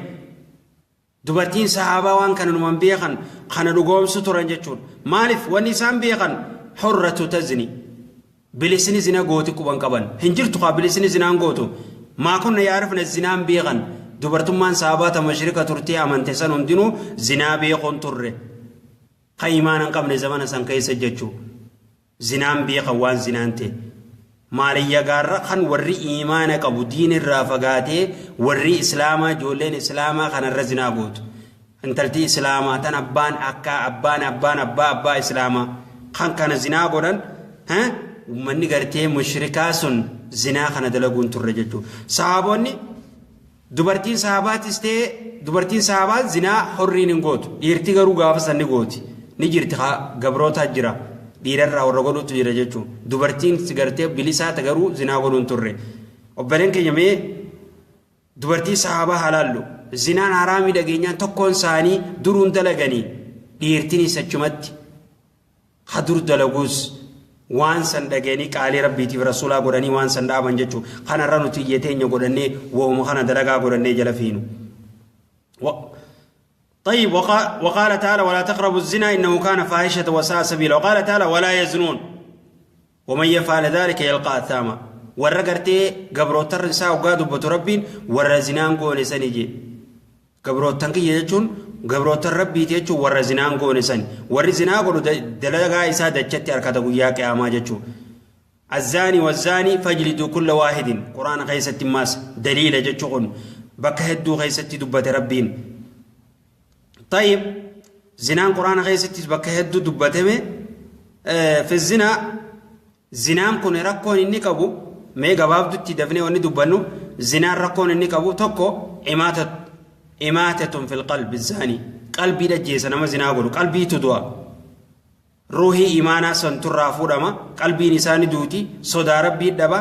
dubartiin sahaabaa waan kana numan beekan kana dhugoomsu turan jechuun maaliif wanni isaan beekan hurratu tazni Bilisni zina gooti quban qaban hin jirtu kaa bilisni zinaan gootu maa kunna yaarifna zinaan beekan dubartummaan sahabaa ta mushrika turtee amante san hundinuu zinaa beekuun turre ka imaana hin qabne zamana san keessa jechuu zinaan beekan waan zinaan ta'e maaliyya gaarra kan warri imaana qabu diin irraa fagaatee warri islaamaa ijoolleen islaamaa kanarra zinaa gootu intalti islaamaa tan abbaan akkaa abbaan abbaan abbaa abbaa islaamaa kan kana zinaa godhan ummanni gartee mushrikaa sun zinaa kana dalaguun turre jechuudha. Sahaabonni dubartiin sahabaatis ta'e dubartiin sahabaa zinaa horriin hin gootu. Dhiirti garuu gaafa san ni gooti. Ni jirti gabrootaa jira. Dhiirarraa warra godhutu jira jechuudha. Dubartiin gartee bilisaa garuu zinaa godhuun turre. Obboleen keenya mee dubartii sahaabaa haa laallu. Zinaan haraamii dhageenyaan tokkoon isaanii duruun dalaganii dhiirtinis achumatti hadur dalaguus waan san dhageenii qaalii rabbiitiif rasuulaa godhanii waan san dhaaban jechuudha. Kanarra nuti iyya teenya godhannee wooma kana dalagaa godhannee jala fiinu. طيب وقال تعالى ولا تقربوا الزنا إنه كان فاحشة وساء سبيلا وقال تعالى ولا يزنون ومن يفعل ذلك يلقى أثاما warra gartee gabrootarra isaa hoggaa dubbatu rabbiin warra zinaan goone sani jee gabrootan kiyya jechuun gabrootan rabbiiti jechuun warra zinaan goone sani warri zinaa godhu dalagaa isaa dachatti harkata guyyaa qiyaamaa jechuun الزاني والزاني فاجلدوا كل واحد قرآن خيست ماس دليل جتشون بك هدو خيست دبت ربين طيب زنان قرآن خيست بك هدو دبتمه في الزنا زنان كن ركون إني كبو mee gabaabdutti dafnee wanni dubbannu zinaan rakkoon inni qabu tokko imaatatun fil qalbi zaanii qalbii dhajjeessa nama zinaa godhu qalbiitu du'a ruuhii imaanaa santurraa fuudhama qalbiin isaanii duuti sodaa rabbii dhaba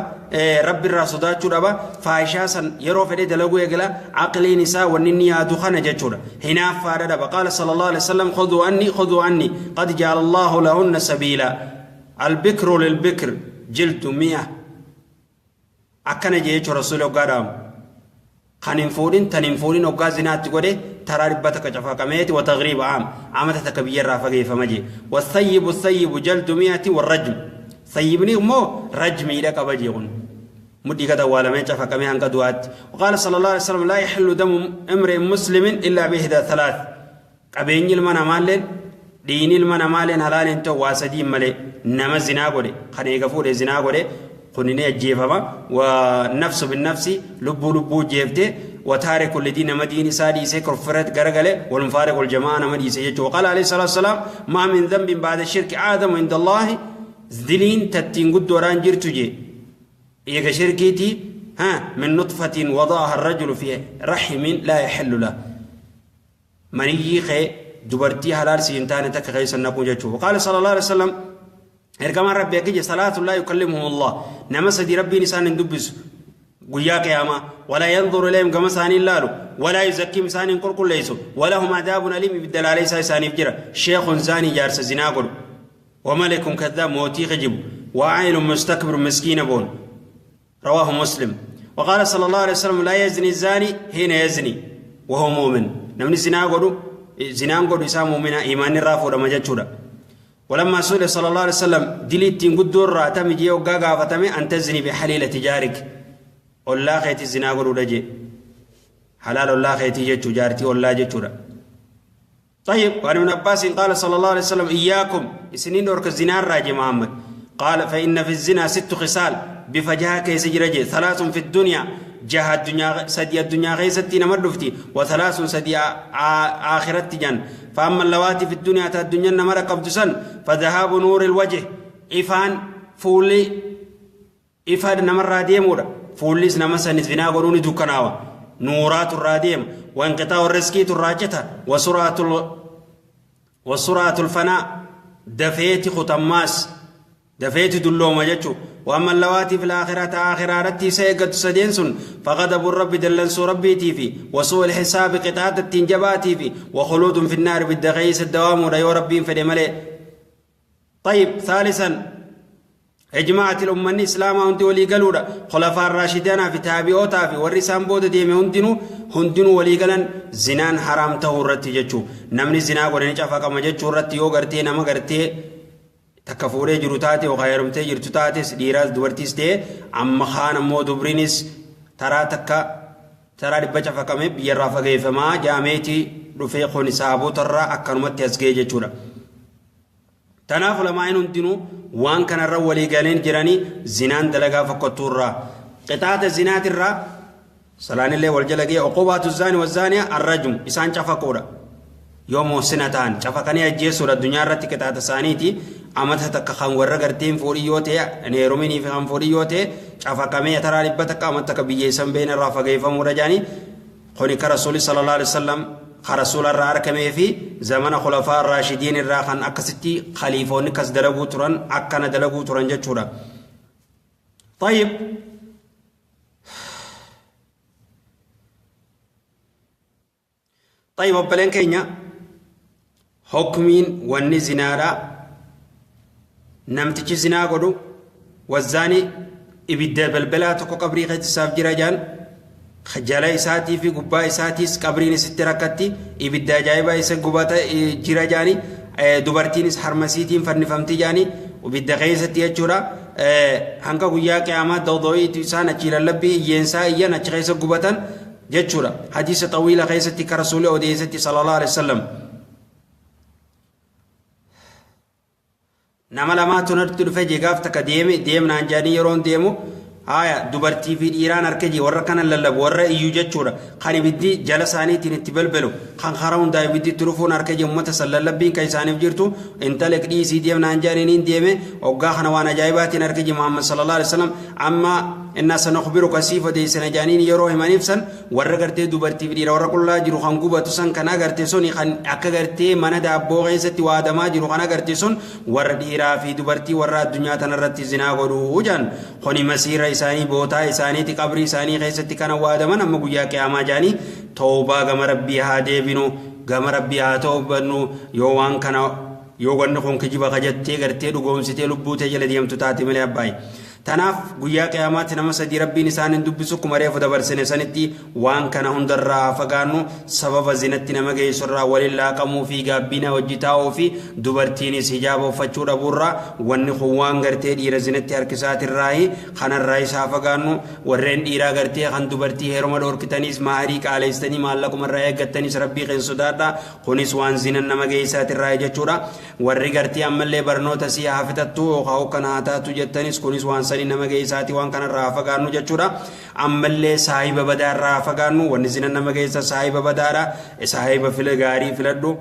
rabbiirraa sodaachuu dhaba faayishaa san yeroo fedhe dalaguu eegala aqliin isaa wanni inni yaadu kana jechuudha hinaaffaadha dhaba qaala sallallahu alaihi wasallam khuduu anni khuduu anni qad ja'ala allahu lahunna sabiila albikru lilbikr jildu mi'a akkana jee jechuun rasuulli hoggaa dhaamu kan hin fuudhin tan hin fuudhin hoggaa zinaatti godhe taraa dhibba takka cafaqameeti wa tagriiba aam amata takka biyyarraa fageeffama jee wasayyibu sayyibu jaldu mi'ati warrajm sayyibni immoo rajmiidha qaba jee kun mudhii gad awwaalamee cafaqamee hanga du'aatti وقال صلى الله عليه وسلم لا يحل دم امرئ مسلم إلا بإحدى ثلاث qabeenyi ilma namaalleen dhiini ilma namaalleen halaal hin ta'u waa sadiin malee nama zinaa godhe kan eega fuudhe zinaa godhe kun ni ajjeefama wa nafsu binnafsi lubbuu lubbuu jeefte wa taariku lidii nama diin isaa dhiisee kurfirat garagale walmufaariqu aljamaa nama dhiise jechuudha وقال عليه الصلاة والسلام ما من ذنب بعد الشرك أعظم عند الله diliin tattiin guddoodhaan jirtu jee eega shirkiiti ها من نطفة وضعها الرجل في رحم لا يحل له maniyyii kee dubartii halaal si hin taane takka keessa naquu jechuudha. وقال صلى الله عليه وسلم ergamaan rabbi akka je ثلاثة لا يكلمهم الله nama sadi rabbiin isaan hin dubbisu guyyaa qiyaamaa ولا ينظر إليهم gama isaanii hin laalu ولا يزكيهم isaan hin qulqulleessu ولهم عذاب أليم ibidda laalee isaaniif jira شيخ زاني jaarsa zinaa godhu وملك كذاب mootii kijibu وعائل مستكبر مسكين boon رواه مسلم وقال صلى الله عليه وسلم لا يزني الزاني حين يزني وهو مؤمن namni zinaa godhu zinaan godhu isaa mu'mina iimaanni irraa fuudhama jechuudha ولما سئل صلى الله عليه وسلم dilii guddoo irraa tami jee hoggaa gaafatame أن تزني بحليلة جارك ollaa keetii zinaa godhuudha jee halaal ollaa keetii jechuu jaartii ollaa jechuudha طيب وعن ابن عباس قال صلى الله عليه وسلم إياكم سنين أورك زنا راجي محمد قال فإن في الزنا ست خصال بفجاه كيس جرجي ثلاث في الدنيا جه الدنيا سدي الدنيا غيستي نمر وثلاث سدي آخرت جن فأما اللواتي في الدنيا تا الدنيا نمر قبض سن فذهاب نور الوجه إفان فولي إفان نمر راديمورا فوليس نمسا نزنا قروني دكناوا نورات الراديم وانقطاع الرزق الراجتة وسرعة الفناء دفيت ختماس دفيت دلوما جتشو وأما اللواتي في الآخرة آخرة رتي سيقت سدينسن فغضب الرب دلنسو ربي تيفي وسوء الحساب قطعة التنجباتي في وخلود في النار بالدغيس الدوام لا ربي فدملي طيب ثالثا اجماعت الأمة الإسلام hundi walii galuudha خلفاء الراشدين fi taabi'ootaa fi warri isaan booda deeme hundinuu hundinuu walii galan zinaan haraam ta'uu irratti jechuu namni zinaa godhanii cafaqama jechuu irratti yoo gartee nama gartee Takka fuudhee jiru taate yookaan heerumtee jirtu taates dhiiraas dubartiis ta'e amma kaan ammoo dubriinis taraa takka taraa dhibba cafaqame biyyarraa fageeffamaa jaameeti dhufee kun saabotarraa akkanumatti as ga'e jechuudha. Tanaaf ulamaa'in hundinuu waan kanarra walii galeen jiranii zinaan dalagaa fokkottuurraa qixaaxa zinaatirraa salaanillee wal jala ga'e uqubaatu zaani wazaaniya arrajmu isaan cafaquudha. Yoo muhsina ta'an cafaqanii ajjeesuudha addunyaa irratti qixaaxa isaaniiti amata takka kan warra garteen fuudhii yoo ta'e hin heeruminii fi kan fuudhii yoo ta'e cafaqamee taraa dhibba takka amata takka biyya isan beena irraa fageeffamuudha jaanii kuni ka rasuuli sallallahu alaihi wasallam ka rasuula irraa argamee fi zamana khulafaa raashidiin irraa kan akkasitti khaliifoonni kas dalaguu turan akkana dalaguu turan jechuudha. طيب طيب obboleen keenya hukmiin wanni zinaadha namtichi zinaa godhu wazzaani ibidda balbalaa tokko qabrii keessa isaaf jira jaan jala isaatii fi gubbaa isaatiis qabriin isitti rakkatti ibidda ajaa'ibaa isa gubata jira jaani dubartiinis harmasiitiin fannifamti jaani ibidda keessatti jechuudha hanga guyyaa qiyaamaa dawdooyiitu isaan achii lallabbii iyyeensaa iyyan achi keessa gubatan jechuudha hadiisa xawiila keessatti ka rasuulli odeessatti sallallahu alaihi wasallam nama lamaatu natti dhufe jee gaaf takka deeme deemnaan jedhanii yeroon deemu haya dubartii fi dhiiraan harka jee warra kana lallabu warra iyyuu jechuudha kan ibiddi jala isaaniitiin itti belbelu kan karaa hundaa ibiddi itti dhufuun harka jee uummata san lallabbiin kan isaaniif jirtu intala dhiisii deemnaan jedhanii niin deeme hoggaa kana waan ajaa'ibaatiin harka jee Muhammad sallallahu alaihi wasallam amma innaa sanukhbiruka siif odeessina jedhaniin yeroo himaniif san warra gartee dubartii fi dhiira warra qullaa jiru kan gubatu san kan agarte sun kan akka gartee mana daabboo keessatti waadamaa jiru kan agarte sun warra dhiiraa fi dubartii warra addunyaa tanarratti zinaa godhuu jedhan kuni masiira isaanii bootaa isaaniiti qabrii isaanii keessatti kana waadaman amma guyyaa qiyaamaa jedhanii tawbaa gama rabbii haa deebinu gama rabbii haa tawbannu yoo waan kana yoo wanni kun kijiba kajattee gartee dhugoomsitee lubbuu tee jala deemtu taate malee abbaayi. Tanaaf guyyaa qiyaamaatti nama sadii rabbiin isaan hin dubbisu akkuma reefu dabarsine sanitti waan kana hundarraa haa fagaannu sababa zinatti nama geessurraa waliin laaqamuu fi gaabbiina hojii taa'uu fi dubartiinis hijaaba uffachuu dhabuurraa wanni kun waan gartee dhiira zinatti harkisaatirraayi kanarraa isaa fagaannu warreen dhiiraa gartee kan dubartii heeruma dhoorkitaniis maarii qaaleessitanii maallaqumarraa eeggattaniis rabbii keessa sodaadha kunis waan zinan nama geessaatirraayi jechuudha warri gartee ammallee barnoota sii haa fixattu yookaan hokkana haa taatu jettanis kunis waan sanii nama geessaati waan kanarraa haa fagaannu jechuudha ammallee saahiba badaarraa haa fagaannu wanni zinan nama geessa saahiba badaadha saahiba fila gaarii filadhu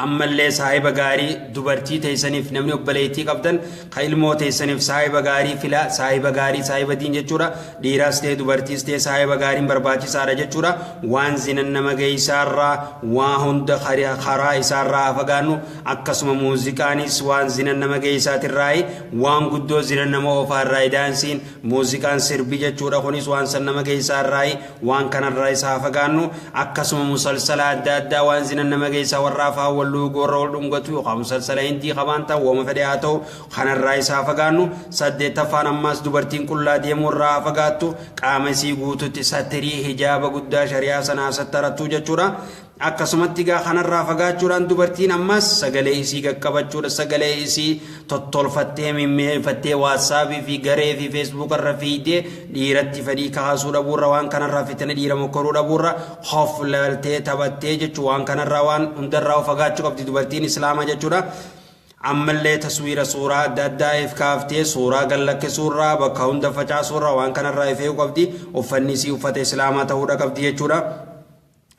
ammallee saahiba gaarii dubartii teessaniif namni obboleettii qabdan ka ilmoo teessaniif saahiba gaarii fila saahiba gaarii saahiba diin jechuudha dhiiraas ta'e dubartiis ta'e saahiba gaariin barbaachisaadha jechuudha waan zinan nama geessaarraa waa hunda karaa isaarraa haa fagaannu akkasuma muuziqaanis waan zinan nama geessaatirraayi waan guddoo zinan nama oofaarraayi daansiin muuziqaan sirbi jechuudha kunis waan san nama geessaarraayi waan kanarraa isaa haa fagaannu akkasuma musalsala adda addaa waan zinan nama geessaa warra afaan wal luugu warra wal dhungatu yookaan musalsala hindii qabaan ta'u wooma fedhe haa ta'u kanarraa isaa haa fagaannu saddeettaffaan ammaas dubartiin qullaa deemuurraa haa fagaattu qaama isii guututti satirii hijaaba guddaa shari'aa sanaa sattarattuu jechuudha. Akkasumatti gaa kanarraa fagaachuudhaan dubartiin ammas sagalee isii qaqqabachuudha sagalee isii tottolfattee mimmi'eeffattee waatsaappii fi garee fi feesbuuk irra fiigdee dhiiratti fedhii kaasuu dhabuurra waan kanarraa fitana dhiira mokkoruu dhabuurra hof laltee taphattee jechuu waan kanarraa waan hundarraa of fagaachuu qabdi dubartiin islaamaa jechuudha. Ammallee taswiira suuraa adda addaa if kaaftee suuraa gallakkisuurraa bakka hunda facaasuurraa waan kanarraa if eeguu qabdi uffanni isii uffata islaamaa ta'uudha qabdi jechuudha.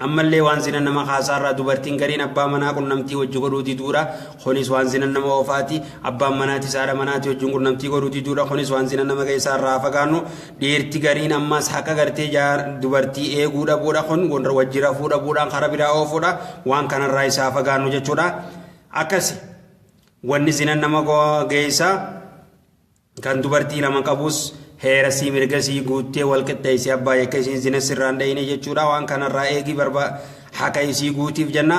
Ammallee waan zina nama kaasaarraa dubartiin gariin abbaa manaa qunnamtii wajji godhuu diduudha kunis waan zina nama oofaati abbaan manaatis haadha manaati wajjin qunnamtii godhuu diduudha kunis waan zina nama keessaarraa fagaannu dhiirti gariin ammas haqa gartee dubartii eeguu dhabuudha kun wajji rafuu dhabuudhaan karaa biraa oofuudha waan kanarraa isaa fagaannu jechuudha akkasi wanni zina nama geessaa kan dubartii lama qabus heera sii mirga sii guuttee wal qixxeessee abbaa yakka isiin zina sirraan dhayine jechuudha waan kanarraa eegii barba haqa isii guutiif jenna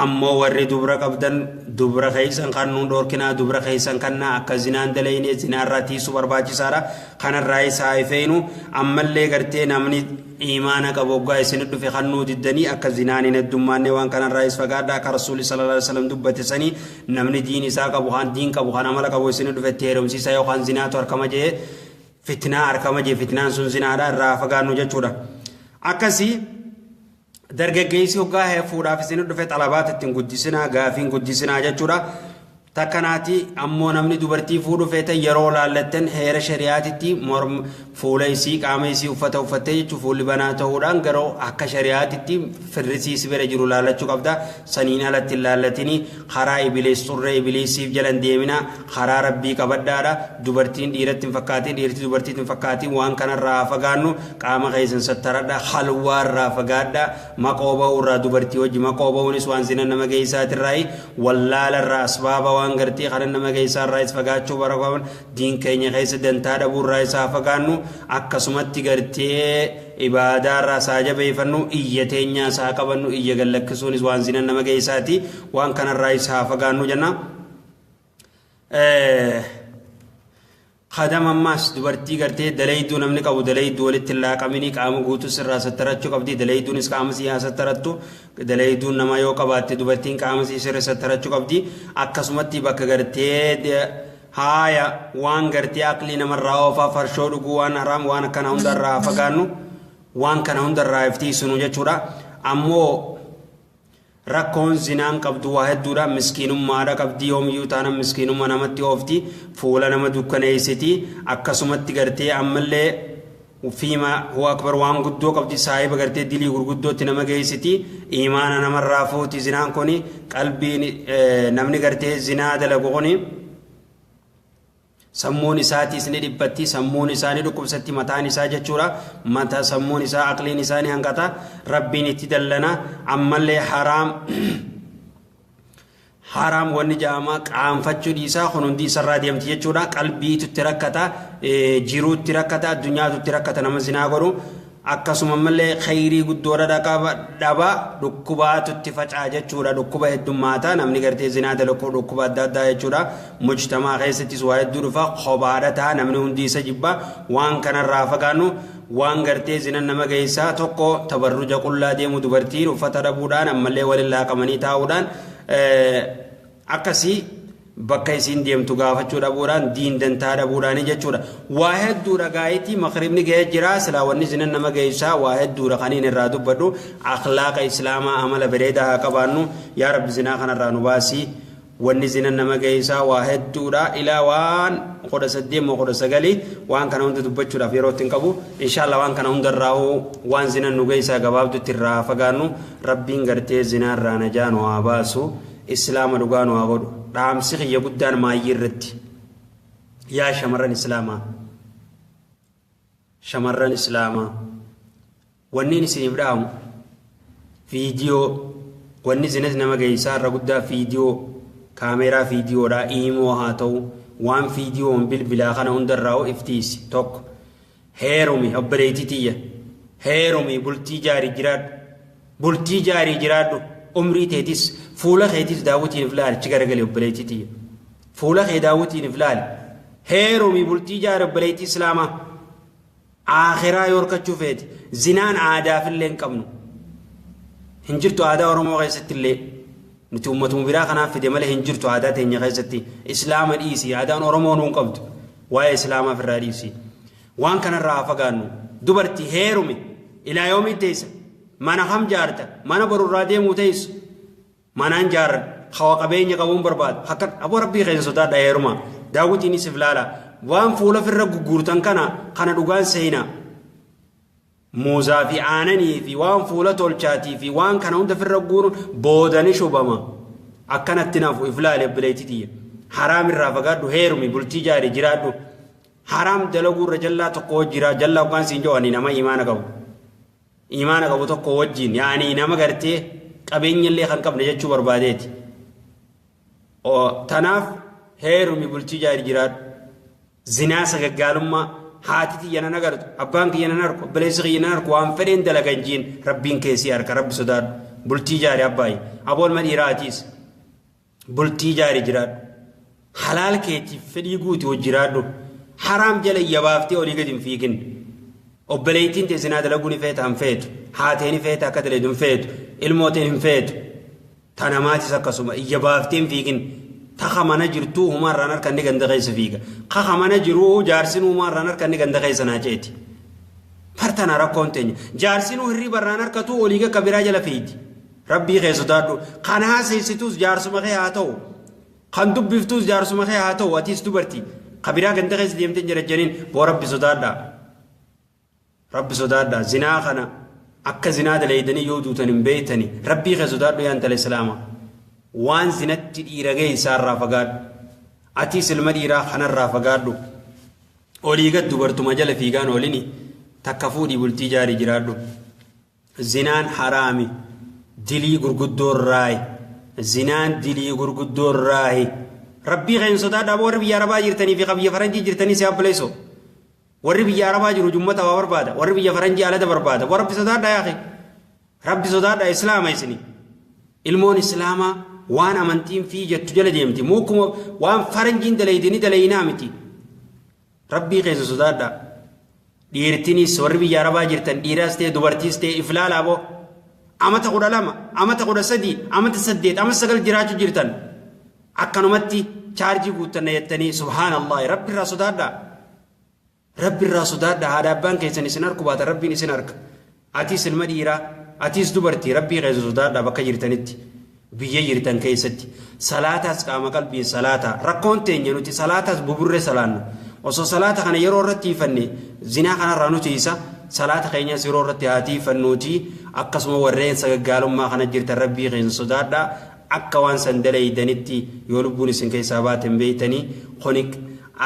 Ammoo warri dubra qabdan dubra keessan kannuun dhoorkinaa, dubra keessan kannaa akka zinaan dalayne zinaarraa tiisuu barbaachisaadha. Kanarraa isaa ifeenu ammallee gartee namni imaana qabu hoggaa isin dhufe kannuu diddanii akka zinaan hin heddummaanne waan kanarraa is fagaadha. Akka Rasuulli sallallahu alaihi wasallam dubbate sanii namni diin isaa qabu kan diin qabu kan amala qabu isin dhufe itti heerumsiisa, yookaan zinaatu harkama jee fitnaa harkama jee, fitnaan sun zinaadha, irraa fagaannu jechuudha. Akkasii dargaggeessi hoggaa fuudhaaf isin dhufe xalabaata ittiin guddisinaa, gaafiin guddisinaa jechuudha. Takkanaati ammoo namni dubartii fuudhu feetan yeroo laallattan heera shari'aatitti morma fuula isii, qaama isii, uffata uffattee jechuun fuulli banaa ta'uudhaan garuu akka shari'aatitti firrisii si bira jiru laallachuu qabda. Saniin alatti hin laallatini. Karaa ibilees xurree ibileesiif jalan deemina, karaa Rabbii qabadhaadha. Dubartiin dhiiratti hin fakkaatin, dhiirti dubartiitti hin fakkaatin, waan kanarraa fagaannu. Qaama keessan sattaradha, halwaarraa fagaadha, maqoo ba'uurraa, dubartii wajji maqoo ba'uunis waan zina nama geessaatirraayi, wallaalarraa, asbaaba waan gartee kana nama geessaarraa fagaachuu barbaadu, diin keenya keessa dantaa dhabuurraa isaa fagaannu. Akkasumatti gartee ibaadaarraa isaa jabeeffannu, iyya teenyaa isaa qabannu, iyya gallakkisuunis waan zina nama geessaati, waan kanarraa isaa fagaannu jenna. Kadam ammaas dubartii gartee dalayduu namni qabu dalayduu walitti hin laaqaminii, qaama guutuu sirraa sattarachuu qabdi. Dalayduunis qaama sii haa sattarattu. Dalayduun nama yoo qabaatte dubartiin qaama sii sirra sattarachuu qabdi. Akkasumatti bakka gartee haaya waan gartee aqlii namarraa oofaa, farshoo dhuguu, waan haraam, waan akkana hundarraa fagaannu, waan kana hundarraa iftiisunu jechuudha. Ammoo rakkoon zinaan qabdu waa hedduudha. Miskiinummaadha qabdi, yoomiyyuu taana miskiinummaa namatti oofti, fuula nama dukkaneessiti. Akkasumatti gartee ammallee fiima huwa akbar waan guddoo qabdi, saahiba gartee dilii gurguddootti nama geessiti, imaana namarraa fuuti zinaan kuni. Qalbiin namni gartee zinaa dalagu kuni sammuun isaatiis ni dhiphatti, sammuun isaa ni dhukkubsatti, mataan isaa jechuudha, mata sammuun isaa, aqliin isaa ni hanqata, Rabbiin itti dallana. Ammallee haraam wanni jedhama qaanfachuu dhiisaa, kun hundi isarraa deemti jechuudha. Qalbiitu itti rakkata, jiruutti rakkata, addunyaatu itti rakkata nama zinaa godhu. Akkasuma ammallee khayrii guddoodha dhaba, dhukkubaatu itti faca'a jechuudha. Dhukkuba heddummaata namni gartee zinaa dalagu, dhukkuba adda addaa jechuudha. Mujtamaa keessattis waa hedduu dhufa, kophaadha ta'a, namni hundi isa jibba. Waan kanarraa fagaannu. Waan gartee zinan nama geessaa tokko tabarruja, qullaa deemu dubartiin, uffata dhabuudhaan, ammallee waliin laaqamanii taa'uudhaan, akkasii bakka isiin deemtu gaafachuu dhabuudhaan, diin dantaa dhabuudhaani jechuudha. Waa hedduudha gaayitii, maqribni ga'ee jira. Silaa wanni zinan nama geessaa waa hedduudha kaniin irraa dubbadhu. Akhlaaqa islaamaa, amala bareedaa haa qabaannu. Yaa Rabbi, zinaa kanarraa nu baasii. Wanni zinan nama geessaa waa hedduudha, ilaa waan 18 moo 19, waan kana hunda dubbachuudhaaf yeroo ittiin qabu. Inshallah waan kana hundarraa waan zinan nu geessaa gabaabdutti irraa fagaannu. Rabbiin gartee zinaarraa najaa nu haa baasu, islaama dhugaa nu haa godhu. Dhaamsi kiyya guddaan maayyii irratti, yaa shamarran islaamaa, shamarran islaamaa, wanni isiniif dhaamu viidiyoo, wanni zinas nama geessaa irra guddaa viidiyoo, kaameeraa viidiyoodha, iimoo haa ta'u, waan viidiyoon bilbilaa kana hundarraa iftiisi. Tokko heerumi, obboleettii tiyya, heerumi, bultii jaarii jiraadhu, bultii jaarii jiraadhu. Umrii teetis fuula keetis daawwitiin if laali, achi garagalee, obboleettii tiyya, fuula kee daawwitiin if laali. Heerumi, bultii jaari, obboleettii islaamaa, aakhiraa yoo horkachuu feete. Zinaan aadaafillee hin qabnu, hin jirtu aadaa Oromoo keessatti illee. Nuti uummatuma biraa kanaaf fide malee hin jirtu aadaa teenya keessatti. Islaama dhiisi, aadaan Oromoo nuun qabdu waa'ee islaamaaf irraa dhiisi. Waan kanarraa haa fagaannu. Dubartii heerumi, ilaa yoomii teessa? Mana kam jaarta? Mana borurraa deemuu teessu manaan jaarran hawa qabeenya qabuun barbaadu akka aboo. Rabbii keessa sodaadha, heeruma, daawwitiinis if laala. Waan fuula firra gugguurtan kana kana dhugaan seenaa muuzaa fi aananii fi waan fuula tolchaatii fi waan kana hunda firra guuruun boodani shubama. Akkanatti nafu if laale, obboleettii tiyya, haraam irraa fagaadhu, heerumi, bultii jaarii jiraadhu. Haraam dalaguu irra jallaa tokko jira. Jallaa hoggaan siin jedhu nama imaana qabu, imaana qabu tokko wajjin, yaani nama gartee qabeenya illee kan qabne jechuu barbaadeeti. Tanaaf heerumi, bultii jaarii jiraadhu. Zinaa, sagaggaalummaa, haati tiyya nan agartu, abbaan kiyya nan arku, obboleessi kiyya nan arku, waan fedheen dalagan jiin, Rabbiin keessii harka. Rabbi sodaadhu. Bultii jaari abbaayi. Aboo ilma dhiiraatiis. Bultii jaari jiraadhu. Halaal keetiif fedhii guuti hojii jiraadhu. Haraam jala iyya baaftee olii gadi hin fiigin. Obboleettiin tee zinaa dalaguu ni feeta hin feetu. Haatee ni feeta akka daleedu hin feetu. Ilmoo tee hin feetu. Ta namaatis akkasuma iyya baaftee hin fiigin. Taka mana jirtuu humaarraan harka inni ganda keessa fiiga. Kaka mana jiruu jaarsin humaarraan harka inni ganda keessa naa ceeti. Partana rakkoon teenya. Jaarsinuu hirriba irraan harkatuu olii gakka biraa jala fiigi. Rabbii kee sodaadhu. Kan haaseessituus jaarsuma kee haa ta'u. Kan dubbiftuus jaarsuma kee haa ta'u atiis dubartii. Ka biraa ganda keessa deemtee hin jarajjaniin boo rabbi sodaadhaa. Rabbi sodaadhaa. Zinaa kana akka zinaa daleeydanii yoo duutan hin beektani. Rabbii kee sodaadhu yaa intala islaamaa. Waan zinatti dhiira geessaa irraa fagaadhu. Atiis ilma dhiiraa kanarraa fagaadhu. Olii gad dubartuma jala fiigaan oolini takka fuudhii bultii jaarii jiraadhu. Zinaan haraami. Dilii gurguddoorraayi. Zinaan dilii gurguddoorraayi. Rabbii kee hin sodaadhaa warri biyya arabaa jirtanii fi biyya faranjii jirtanii si abboleessoo. Warri biyya arabaa jiru jummata waa barbaada. Warri biyya faranjii alada barbaada. Warri rabbi sodaadhaa yaaqi. Rabbi sodaadhaa islaama isini. Ilmoon islaamaa waan amantiin fi jettu jala deemti. Mukkuma waan faranjiin dalaydi ni dalaynaa miti. Rabbii keessa sodaadhaa. Dhiirtinis warri biyya arabaa jirtan dhiiraas ta'e dubartiis ta'e iflaalaa boo. Amata 12, amata 13, amata 8, amata 9 jiraachuu jirtan. Akkanumatti chaarjii guuttanna jettanii subhaanallah rabbi irraa sodaadhaa. Rabbi irraa sodaadhaa haadha abbaan keessan isin harku baata rabbiin isin harka. Atis ilma dhiiraa, atis dubartii rabbii keessa sodaadhaa bakka jirtanitti. Biyya jirtan keessatti salaataas qaama qalbiin salaataa rakkoon teenya nuti salaataas buburree salaanna. Osoo salaata kana yeroo irratti hiifanne zinaa kanarraa nuti isa salaata keenyas yeroo irratti haa tiifannuuti akkasuma warreen sagaggaalummaa kana jirtan rabbii keessa sodaadhaa akka waan san daleeydanitti yoo lubbuun isin keessaa baate hin beeytanii kuni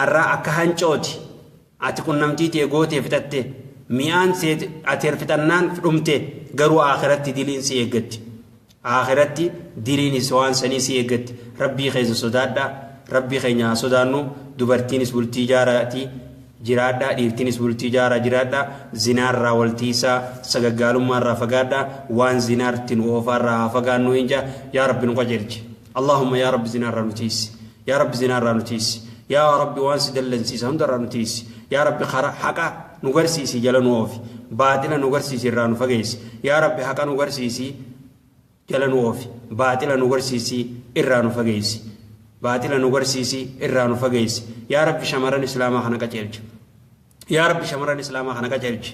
arraa akka hancooti ati qunnamtii tee gootee fixatte mi'aan ati fixannaan dhumte garuu aakiratti diliin si eeggatti aakiratti diliinis waan sanii si eeggatti rabbii keessa sodaadhaa rabbii keenya haa sodaannu dubartiinis bultii jaaraatii jiraadhaa dhiirtiinis bultii jaaraa jiraadhaa zinaarraa waltiisaa sagaggaalummaarraa fagaadhaa waan zinaarti nu oofaarraa haa fagaannu hin jaa yaa rabbi nu qajeelchi Allahumma yaa rabbi zinaarraa nu tiisi yaa rabbi zinaarraa nu tiisi yaa rabbi waan si dallansiisa hundarraa nu tiisi yaa rabbi karaa haqa nu garsiisi jala nu oofi baaxila nu garsiisi irraa nu fageessi yaa rabbi haqa nu garsiisi jala nu oofi baaxila nu garsiisi irraa nu fageessi baaxila nu garsiisi irraa nu fageessi yaa rabbi shamarran islaamaa kana qajeelchi yaa rabbi shamarran islaamaa kana qajeelchi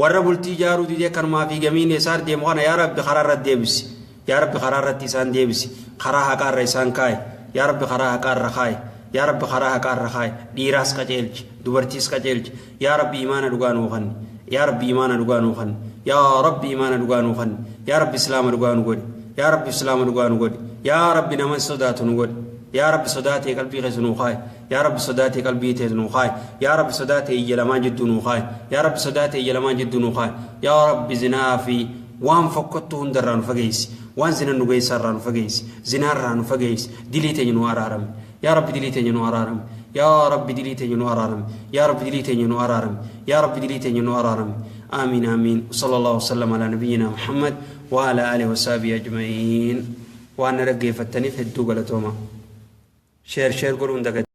warra bultii ijaaruu didee kanumaa fi gamiin isaan deemu kana yaa rabbi karaa irratti deebisi yaa rabbi karaa irratti isaan deebisi karaa haqaa irra isaan kaa'i yaa rabbi karaa haqaa irra kaa'i yaa rabbi karaa haqaa irra kaa'i dhiiraas qajeelchi dubartiis qajeelchi yaa rabbi imaana dhugaa nuu kenni yaa rabbi imaana dhugaa nuu kenni yaa rabbi imaana dhugaa nuu kenni yaa rabbi islaama dhugaa nu godhi yaa rabbi islaama dhugaa nu godhi yaa rabbi nama sodaatu nu godhi yaa rabbi sodaatee qalbii keessa nuu kaa'i yaa rabbi sodaatee qalbii tees nuu kaa'i yaa rabbi sodaatee iyya lamaan jidduu nuu kaa'i yaa rabbi sodaatee iyya lamaan jidduu nuu kaa'i yaa rabbi zinaa fi waan fokkottuu hundarraa nu fageessi waan zina nu geessaarraa nu fageessi zinaarraa nu fageessi dilii teenya nu araarami yaa rabbi dilii teenya nu araarami yaa rabbi dilii teenya nu araarami yaa rabbi dilii teenya nu araarami yaa rabbi dilii teenya nu araarami آمين آمين وصلى الله وسلم على نبينا محمد وعلى آله وصحبه أجمعين وأنا رقي فتني في الدوغلتوما شير شير قولون دقت.